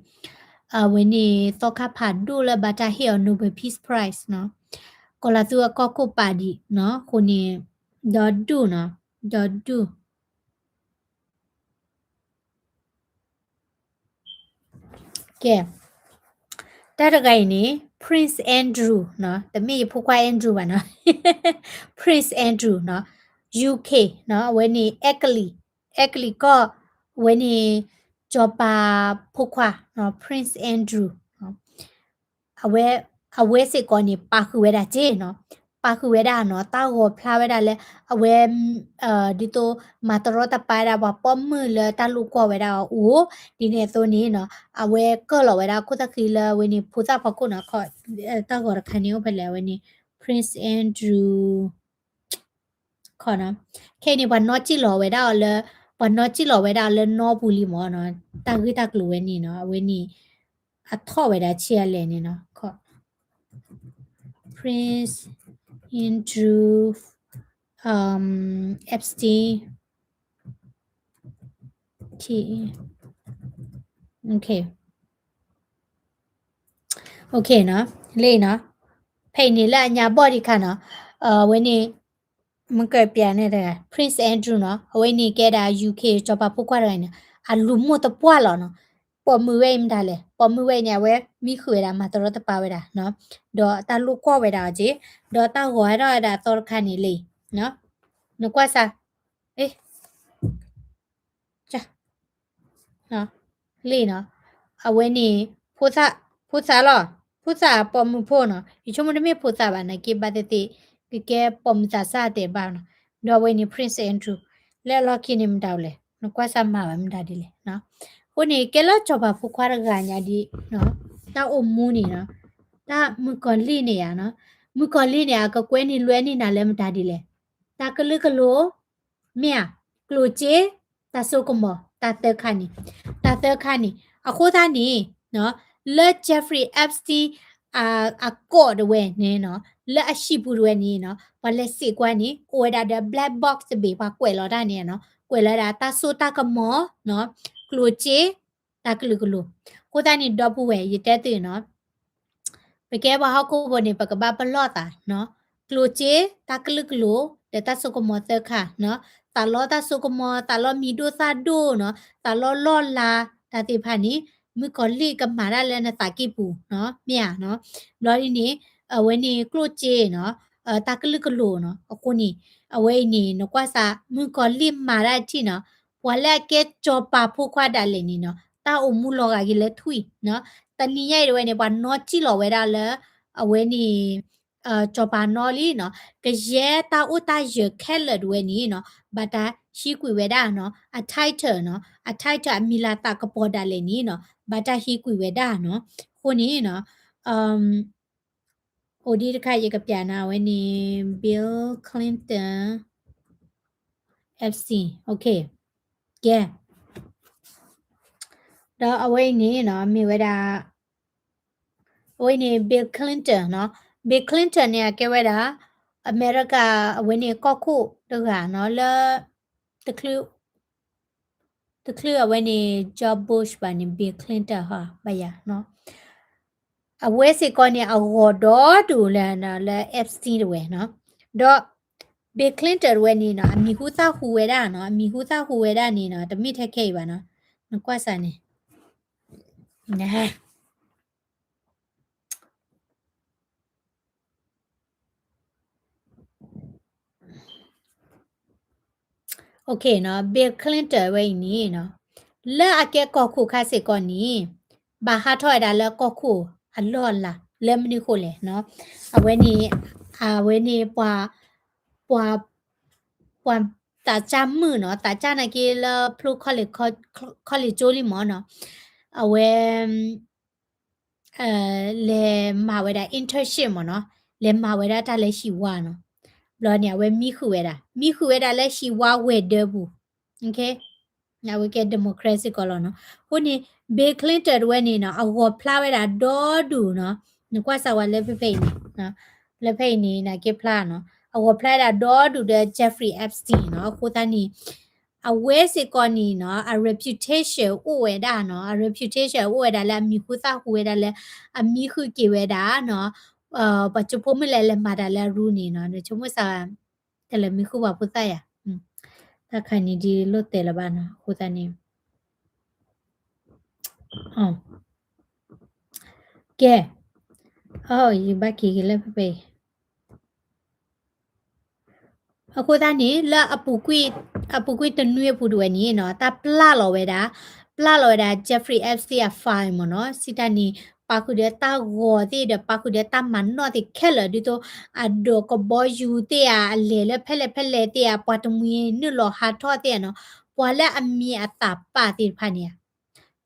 အဝဲန့ၣ် သီခါဖးဒိၣ်လၢဘၣ်တၢ်ဟ့ၣ်အီၤ Nobel Peace Prize နီၤ ကီၤလၤသူအကီၢ်ခိၣ်ပာ်ဒံးနီၤ အဃိန့ၣ် ဒီဒူၣ်နီၤ ဒီဒူၣ် ကဲ တၢ်တဂၤအံၤန့ၣ် Prince Andrew နီၤ တမ့ၢ်ယဖိခွါ Andrew ဘၣ်နီၤ Prince Andrew နီၤ UK နီၤ အဝဲန့ၣ် အဲကလံး အဲကလံးကီၢ် အဝဲန့ၣ် စီၤပၤဖိခွါနီၤ Prince Andrew အဝဲ အဝဲစ့ၢ်ကီးန့ၣ် ပာ်ဃုာ်ဝဲဒၣ်စ့ၢ်နီၤ ပာ်ဃုာ်ဝဲဒၣ်နီၤ တၢ်ဂီၤဖျါဝဲဒၣ်လၢ အဝဲ ဒ်သိး မၤတရီတပါဝဲဒၣ်ပှၤပိာ်မုၣ်လၢတၢ်လိာ်ကွီၢ်ဝဲဒၣ်အီၤအိၣ် ဒ်န့ၣ်အသိးန့ၣ်နီၤ အဝဲကၢၢ်လီၤဝဲဒၣ်ခိၣ်သၣ်ဃံလၢအဝဲန့ၣ် ဖိသၣ်ဖီခိၣ်နီၤ တၢ်ဂီၤတခါန့ၣ်အိၣ်ဖဲလဲၣ် အဝဲန့ၣ် Prince Andrew ခီနီၤ ခဲအံၤန့ၣ် ပှၤနီၣ်စံၣ်လီၤဝဲဒၣ်အီၤလၢ ပှၤနီၣ်စံၣ်လီၤဝဲဒၣ်အီၤလၢနီပူၤလံမ့ၢ်နီၤ တၢ်ဂ့ၢ်တၢ်ကျိၤဝဲန့ၣ်နီၤ အဝဲန့ၣ် အထီၣ်ဝဲဒၣ်ဆံးအလဲၣ်န့ၣ်နီၤ ခီ Prince Andrew, um, Epstein, T, okay, okay နီၤ, လၢနီၤ, ဖဲအံၤန့ၣ်လၢအညါဘီၣ်ဒံးခါနီၤ, အဝဲန့ၣ် မ့ၢ်ကပျးန့ၣ်တဂၤ Prince Andrew နီၤ, အဝဲန့ၣ်ကဲဒၣ် UK စီၤပၤဖိခွါတဂၤန့ၣ် အလူၤမိၢ်သပှၢ်လီၤနီၤ. ပိာ်မုၣ်ဝဲအံၤမတၤလဲၣ်, ပိာ်မုၣ်ဝဲအံၤန့ၣ် အဝဲမံဃုာ်ဝဲဒၣ် မၤတရီတပါဝဲဒၣ်နီၤ, ဒီးတၢ်လိၣ်ကွီၢ်ဝဲဒၣ်အီၤက့, ဒီးတၢ်ဂီၤဟဲထီၣ်ဝဲဒၣ်အသီတခါန့ၣ်လံ, နကွၢ်စၢ်, လံနီၤ, အဝဲန့ၣ် ဖိသၣ်, ဖိသၣ်လီၤ, ဖိသၣ်ပိာ်မုၣ်ဖိနီၤ, ယဆိကမိၣ်တမ့ၢ်ဖိသၣ်ဘၣ် နာ်က့ဘၣ်သ့ၣ်သ့ၣ် ကကဲပိာ်မုၣ်သးစၢ်တဲဘၣ်နီၤ, ဒီးအဝဲန့ၣ် Prince Andrew လၢအလီၢ်ခံန့ၣ်မတၤလဲၣ်, နကွၢ်စၢ်မၤဝဲမတၤဒ်လဲၣ်နီၤ, အဃိန့ၣ် ကဲလၢစီၤပၤဖိခွါတဂၤညါဒ်, တၢ်အိၣ်မူန့ၣ်နီၤ, တၢ်မုၣ်ကီၤလံၢ်န့ၣ်ဧါနီၤ, မုၣ်ကီၤလံၢ်န့ၣ် အကကွဲန့ၢ်လွဲန့ၢ်နၤလၢမတၤဒ်လဲၣ်, တၢ်ကလုာ်ကလိၤ မ့ၢ်ဧါ, ကျိၣ်စ့, တၢ်စိကမီၤ, တၢ်သၢခါန့ၣ်, တၢ်သၢခါန့ၣ်, အဃိသတးန့ၣ်, လၢ Jeffrey Epstein အကီၢ်တဝဲန့ၣ်နီၤ, လၢအဟံၣ်ပူၤတဝဲန့ၣ်နီၤ, ပှၤလဲၤစံးကွၢ်န့ၣ် အိၣ်ဝဲဒၣ်ဒီး black box တဘ့ၣ် ပှၤကွဲးလီၤတၢ်န့ၣ်နီၤ, ကွဲးလီၤဒၣ်တၢ်စိတၢ်ကမီၤ, ကျိၣ်စ့, တၢ်ကလုာ်ကလိၤ, အဃိသတးန့ၣ် ဒီပုၢ်ဝဲၢ် ယတဲသုနီၤ ပကဲပှၤဟီၣ်ခိၣ်ဖိန့ၣ် ပကဘၣ်ပလီၢ်သးနီၤ, ကျိၣ်စ့, တၢ်ကလုာ်ကလိၤ, ဒီးတၢ်စိကမီၤသၢခါနီၤ, သးလီတၢ်စိကမီၤ, သးလီမံၤဒိၣ်သၣ်ဒိၣ်နီၤ, သးလီလီၢ်လၤ, တၢ်သ့ၣ်တဖၣ်န့ၣ် မုၣ်ကီၤလံၢ်ကမၤတၢ်လၢနသးကံၢ်ပူၤနီၤ, မ့ၢ်ဧါနီၤ, ဘျီဒ်န့ၣ်, အဝဲန့ၣ်ကျိၣ်စ့နီၤ, တၢ်ကလုာ်ကလိၤနီၤ, အဃိန့ၣ်, အဝဲအံၤန့ၣ် နကွၢ်စၢ် မုၣ်ကီၤလံၢ်မၤတၢ်ထံၣ်နီၤ, ပှၤလၢအကဲစီၤပၤဖိခွါဒၣ်လဲာ်န့ၣ်နီၤ, တၢ်အိၣ်မူလီၤဂာ်က့ၤလၢထွံၣ်နီၤ, တနံၤညါအံၤတဝဲန့ၣ် ပှၤနီၣ်စံၣ်လီၤဝဲဒၣ်လၢ, အဝဲန့ၣ် စီၤပၤနီၣ်လံနီၤ, ကယဲၢ်တၢ်အိၣ်တၢ်ယၢၤခဲလၢာ်တဝဲန့ၣ်နီၤ, ဘၣ်တၢ်ဟံးကွံာ်ဝဲဒၣ်နီၤ, အ title နီၤ, အ title အမံၤလၤသးကပီၤဒၣ်လဲာ်န့ၣ်နီၤ, ဘၣ်တၢ်ဟံးကွံာ်ဝဲဒၣ်နီၤ, အဃိန့ၣ်နီၤ, အိၣ်ဒံးတခါယကပျးနၤ အဝဲန့ၣ် Bill Clinton Epstein, okay, ကဲ, ဒီးအဝဲအံၤန့ၣ်နီၤ မ့ၢ်ဝဲဒၣ် အဝဲန့ၣ် Bill Clinton နီၤ, Bill Clinton န့ၣ် အကဲဝဲဒၣ် အမဲရကၤ အဝဲန့ၣ်ကီၢ်ခိၣ်တဂၤနီၤ, လၢ တချုး, တချုးအဝဲန့ၣ် George Bush ဘၣ်န့ၣ် Bill Clinton ဟီ ဘၣ်ယၤနီၤ, အဝဲစ့ၢ်ကီးန့ၣ် အဂီၤဒီဒူၣ်လၢ, လၢ Epstein တဝဲနီၤ, ဒီး Bill Clinton တဝဲန့ၣ်နီၤ အမံၤဟူသၣ်ဟူဝဲဒၣ်နီၤ, အမံၤဟူသၣ်ဟူဝဲဒၣ်န့ၣ်နီၤ တမ့ၢ်ထဲခဲအံၤဘၣ်နီၤ, နကွၢ်စၢ်န့ၣ် Okay နီၤ, Bill Clinton ဝဲအံၤန့ၣ်နီၤ, လၢအကဲကီၢ်ခိၣ်ခါစ့ၢ်ကီးန့ၣ်, ဘၣ်ဟးထီၣ်ဝဲဒၣ်လၢကီၢ်ခိၣ်အလီၢ်အလၤ လၢမနုၤဃိလဲၣ်နီၤ, အဝဲန့ၣ်, အဝဲန့ၣ်ပှၤ, ပှၤ, ပှၤသးစၢ်မုၣ်နီၤ, သးစၢ်နာ်က့လၢဖျိ college ကၠိလံမ့ၢ်နီၤ, အဝဲ လဲၤမၤဝဲဒၣ် internship မ့ၢ်နီၤ, လဲၤမၤဝဲဒၣ်တၢ်လၢဟံၣ်ဝါနီၤ, ဘျီန့ၣ် အဝဲမံဃုာ်ဝဲဒၣ်, မံဃုာ်ဝဲဒၣ်လၢဟံၣ်ဝါဝဲၤဒၢပူၤ, အဝဲကဲ democrat စ့ၢ်ကီးလီၤနီၤ, အဃိန့ၣ် Bill Clinton တဝဲန့ၣ်နီၤ အဂီၤဖျါဝဲဒၣ်ဒီဒူၣ်နီၤ, နကွၢ်စၢ်ဝဲလၢဖဲဖဲအံၤန့ၣ်, လၢဖဲအံၤန့ၣ် နာ်က့ဖျါနီၤ, အဂီၤဖျါဝဲဒၣ်ဒီဒူၣ်ဒီး Jeffrey Epstein နီၤ, အဃိသတးန့ၣ် အဝဲစ့ၢ်ကီးန့ၣ်နီၤ အ reputation အိၣ်ဝဲဒၣ်နီၤ, အ reputation အိၣ်ဝဲဒၣ်လၢအမံၤဟူသၣ်ဟူဝဲဒၣ်လၢ အမံဃုာ်က့ၤဝဲဒၣ်နီၤ, ပှၤကၠိဖိမုၣ်လဲၣ်လဲၤမၤတၢ်လၢအရူန့ၣ်နီၤ, နဆိကမိၣ်စၢ်, တၢ်လၢမံဃုာ်ပှၤဖိသၣ်ယၤ, တၢ်ခါန့ၣ်ဒ်လိၣ်တဲလၢၤဘၣ်နီၤ, အဃိသတးန့ၣ် ကဲ, ယဘၣ်က့ၤက့ၤလၢဖဲဖဲအံၤ, အဃိသတးန့ၣ် လၢအပူၤကွံာ်တနွံအပူၤတဝဲန့ၣ်နီၤ တၢ်ပျၢ်လီၤဝဲဒၣ်, ပျၢ်လီၤဝဲဒၣ် Jeffrey Epstein အ file မ့ၢ်နီၤ, စံးတၢ်န့ၣ် ပာ်ဃုာ်ဒီးတၢ်ဂီၤသ့ၣ်ဒီး ပာ်ဃုာ်ဒီးတၢ်မၤနီၣ်သ့ၣ်ခဲလၢာ် ဒ်သိး အဒိးကဘီယူၤသ့ၣ်ဧါ, အလဲၤလၢဖဲလဲၣ်ဖဲလဲၣ်သ့ၣ်ဧါ, ပှၤတမှံၤနုာ်လီၤဟးထီၣ်သ့ၣ်ဧါနီၤ, ပှၤလၢအမံၤအသးပာ်သ့ၣ်တဖၣ်န့ၣ်ဧါ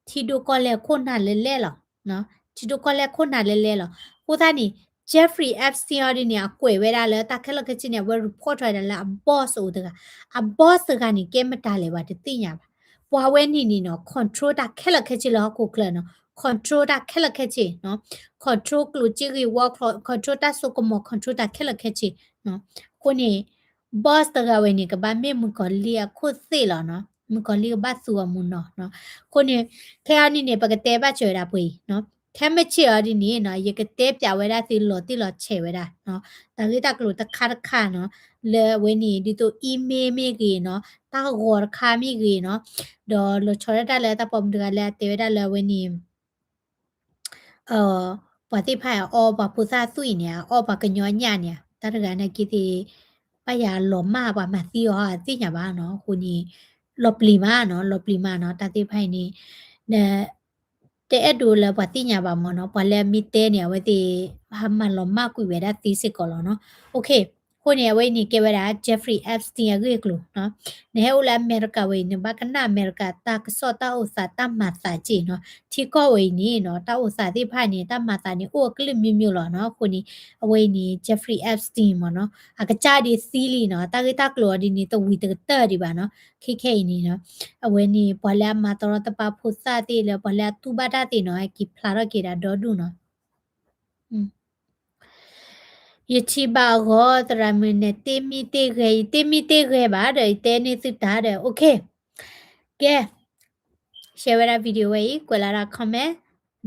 ထံဒိၣ်ကီၢ်လဲၢ်ခိၣ်နၢ်လဲၢ်လဲၢ်လီၤ. ထံဒိၣ်ကီၢ်လဲၢ်ခိၣ်နၢ်လဲၢ်လဲၢ်လီၤ. အဃိသတးန့ၣ် Jeffrey Epstein အီၤဒ်န့ၣ် အကွဲးဝဲဒၣ်လၢတၢ်ခဲလၢာ်ခဲဆ့န့ၣ် အဝဲ report ထီၣ်ဝဲဒၣ်လၢအ boss အိၣ်တဂၤ, အ boss တဂၤန့ၣ် ကဲမတၤလဲၣ်ပှၤတသ့ၣ်ညါဘၣ်. ပှၤဝဲန့ၣ်န့ၣ်နီၤ control တၢ်ခဲလၢာ်ခဲဆ့လၢဟီၣ်ခိၣ်ချၢနီၤ, control တၢ်ခဲလၢာ်ခဲဆ့နီၤ, control ကျိၣ်စ့ဂ့ၢ်ဝီ, control တၢ်စိကမီၤ, control တၢ်ခဲလၢာ်ခဲဆ့နီၤ. အဃိန့ၣ် boss တဂၤဝဲန့ၣ် ကဘၣ်မ့ၢ်မုၣ်ကီၤလံၢ်အခိၣ်သ့ၣ်လီၤနီၤ, မုၣ်ကီၤလံၢ်ကဘၣ်သူအီၤမူနီၤနီၤ. အဃိန့ၣ် ခဲအံၤန့ၣ်န့ၣ် ပကတဲဘၣ်စၢၤဝဲဒၣ်ပှဲၤအံၤနီၤ, ခဲမုၢ်ဆ့ၣ်အီၤဒ်န့ၣ်နီၤ ယကတဲပၠးဝဲဒၣ်သုလီၤတံၢ်လီၤဆဲးဝဲဒၣ်နီၤ, တၢ်ဂ့ၢ်တၢ်ကျိၤတခါတခါနီၤ, လၢအဝဲန့ၣ် ဒ်သိး email မ့ၢ်ဂ့ၤနီၤ, တၢ်ဂီၤတခါမ့ၢ်ဂ့ၤနီၤ, ဒီးလီၤဆီဒၣ်တၢ်လၢတၢ်ပိာ်မုၣ်တဂၤလၢအတဲဝဲဒၣ်လၢအဝဲန့ၣ် ပှၤသ့ၣ်တဖၣ်အီၣ်ပှၤဖိသၣ်သွံၣ်အံၤန့ၣ် အီၣ်ပှၤကညီအညၣ်န့ၣ် တၢ်တဂၤနာ်က့သ့ၣ် ဘၣ်ယၤလီၤမၢ်ပှၤမၤသံအီၤအသ့ၣ်ညါဘၣ်နီၤ. အဃိန့ၣ် လီၤပျံၤမးနီၤ, လီၤပျံၤမးနီၤ, တၢ်သ့ၣ်တဖၣ်အံၤန့ၣ် န တအဲၣ်ဒိးလၢပှၤသ့ၣ်ညါဘၣ်မ့ၢ်နီၤ, ပှၤလၢအမ့ၢ်တဲန့ၣ် အဝဲသ့ၣ် ဟးမၤလီၤမၢ်ကွံာ်ဝဲဒၣ်သ့စ့ၢ်ကီးလီၤနီၤ. အဃိန့ၣ် အဝဲအံၤန့ၣ်ကဲဝဲဒၣ် Jeffrey Epstein အဂ့ၢ်အကျိၤနီၤ. နဟဲအိၣ်လၢအမဲရကၤဝဲအံၤ နဘၣ်ကနၣ်အမဲရကၤတၢ်ကစီၣ်တၢ်အိၣ်သးတၢ်မၤသးက့ၢ်နီၤ, ထံကီၢ်ဝဲအံၤန့ၣ်နီၤ တၢ်အိၣ်သးသ့ၣ်တဖၣ်န့ၣ် တၢ်မၤသးန့ၣ် အိၣ်အကလုာ်မ့ၢ်မ့ၢ်လီၤနီၤ. အဃိန့ၣ် အဝဲအံၤန့ၣ် Jeffrey Epstein မ့ၢ်နီၤ အကစၢ်ဒ်သံလံနီၤ, တၢ်ဂ့ၢ်တၢ်ကျိၤအီၤဒ်န့ၣ် တဝံၤတကတၢၢ်ဒံးဘၣ်နီၤ. ခဲခဲအံၤန့ၣ်နီၤ အဝဲန့ၣ် ပှၤလၢအမၤတရီတပါဖိသၣ်သ့ၣ်လၢ ပှၤလၢအတူၢ်ဘၣ်တၢ်သ့ၣ်နီၤ က့ၤဖျါထီၣ်က့ၤဒၣ်ဒီဒူၣ်နီၤ. ယထံၣ်ဘၣ်အဂီၢ် သရၣ်မုၣ်န့ၣ် တ့မံတ့ဂဲၤ, ယတ့မံတ့ဂဲၤဘၣ်ဒီး ယတဲန့ၢ်သုတၢ်ဒီး OK ကဲ share ဝဲဒၣ် video ဝဲအံၤ ကွဲးလီၤဒၣ် comment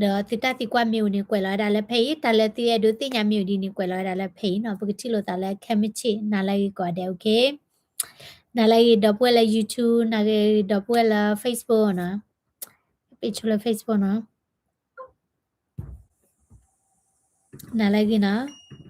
ဒီးသုတၢ်သံကွၢ်မ့ၢ်အိၣ်န့ၣ် ကွဲးလီၤဝဲဒၣ်လၢဖဲအံၤ, တၢ်လၢသုအဲၣ်ဒိးသ့ၣ်ညါမ့ၢ်အိၣ်ဒ်န့ၣ် ကွဲးလီၤဝဲဒၣ်လၢဖဲအံၤနီၤ. ပကထံၣ်လိာ်သးလၢခဲမုၢ်ဆ့ၣ် နၤလၢအဂ့ၤကိးဂၤဒဲး OK နၤလၢအဂ့ၤဒီပုၢ်ဝဲၢ်လၢ YouTube, နၤလၢအဂ့ၤဒီပုၢ်ဝဲၢ်လၢ Facebook နီၤ, ပ့ၤဆိလၢ Facebook နီၤ, နၤလၢအဂ့ၤနီၤ.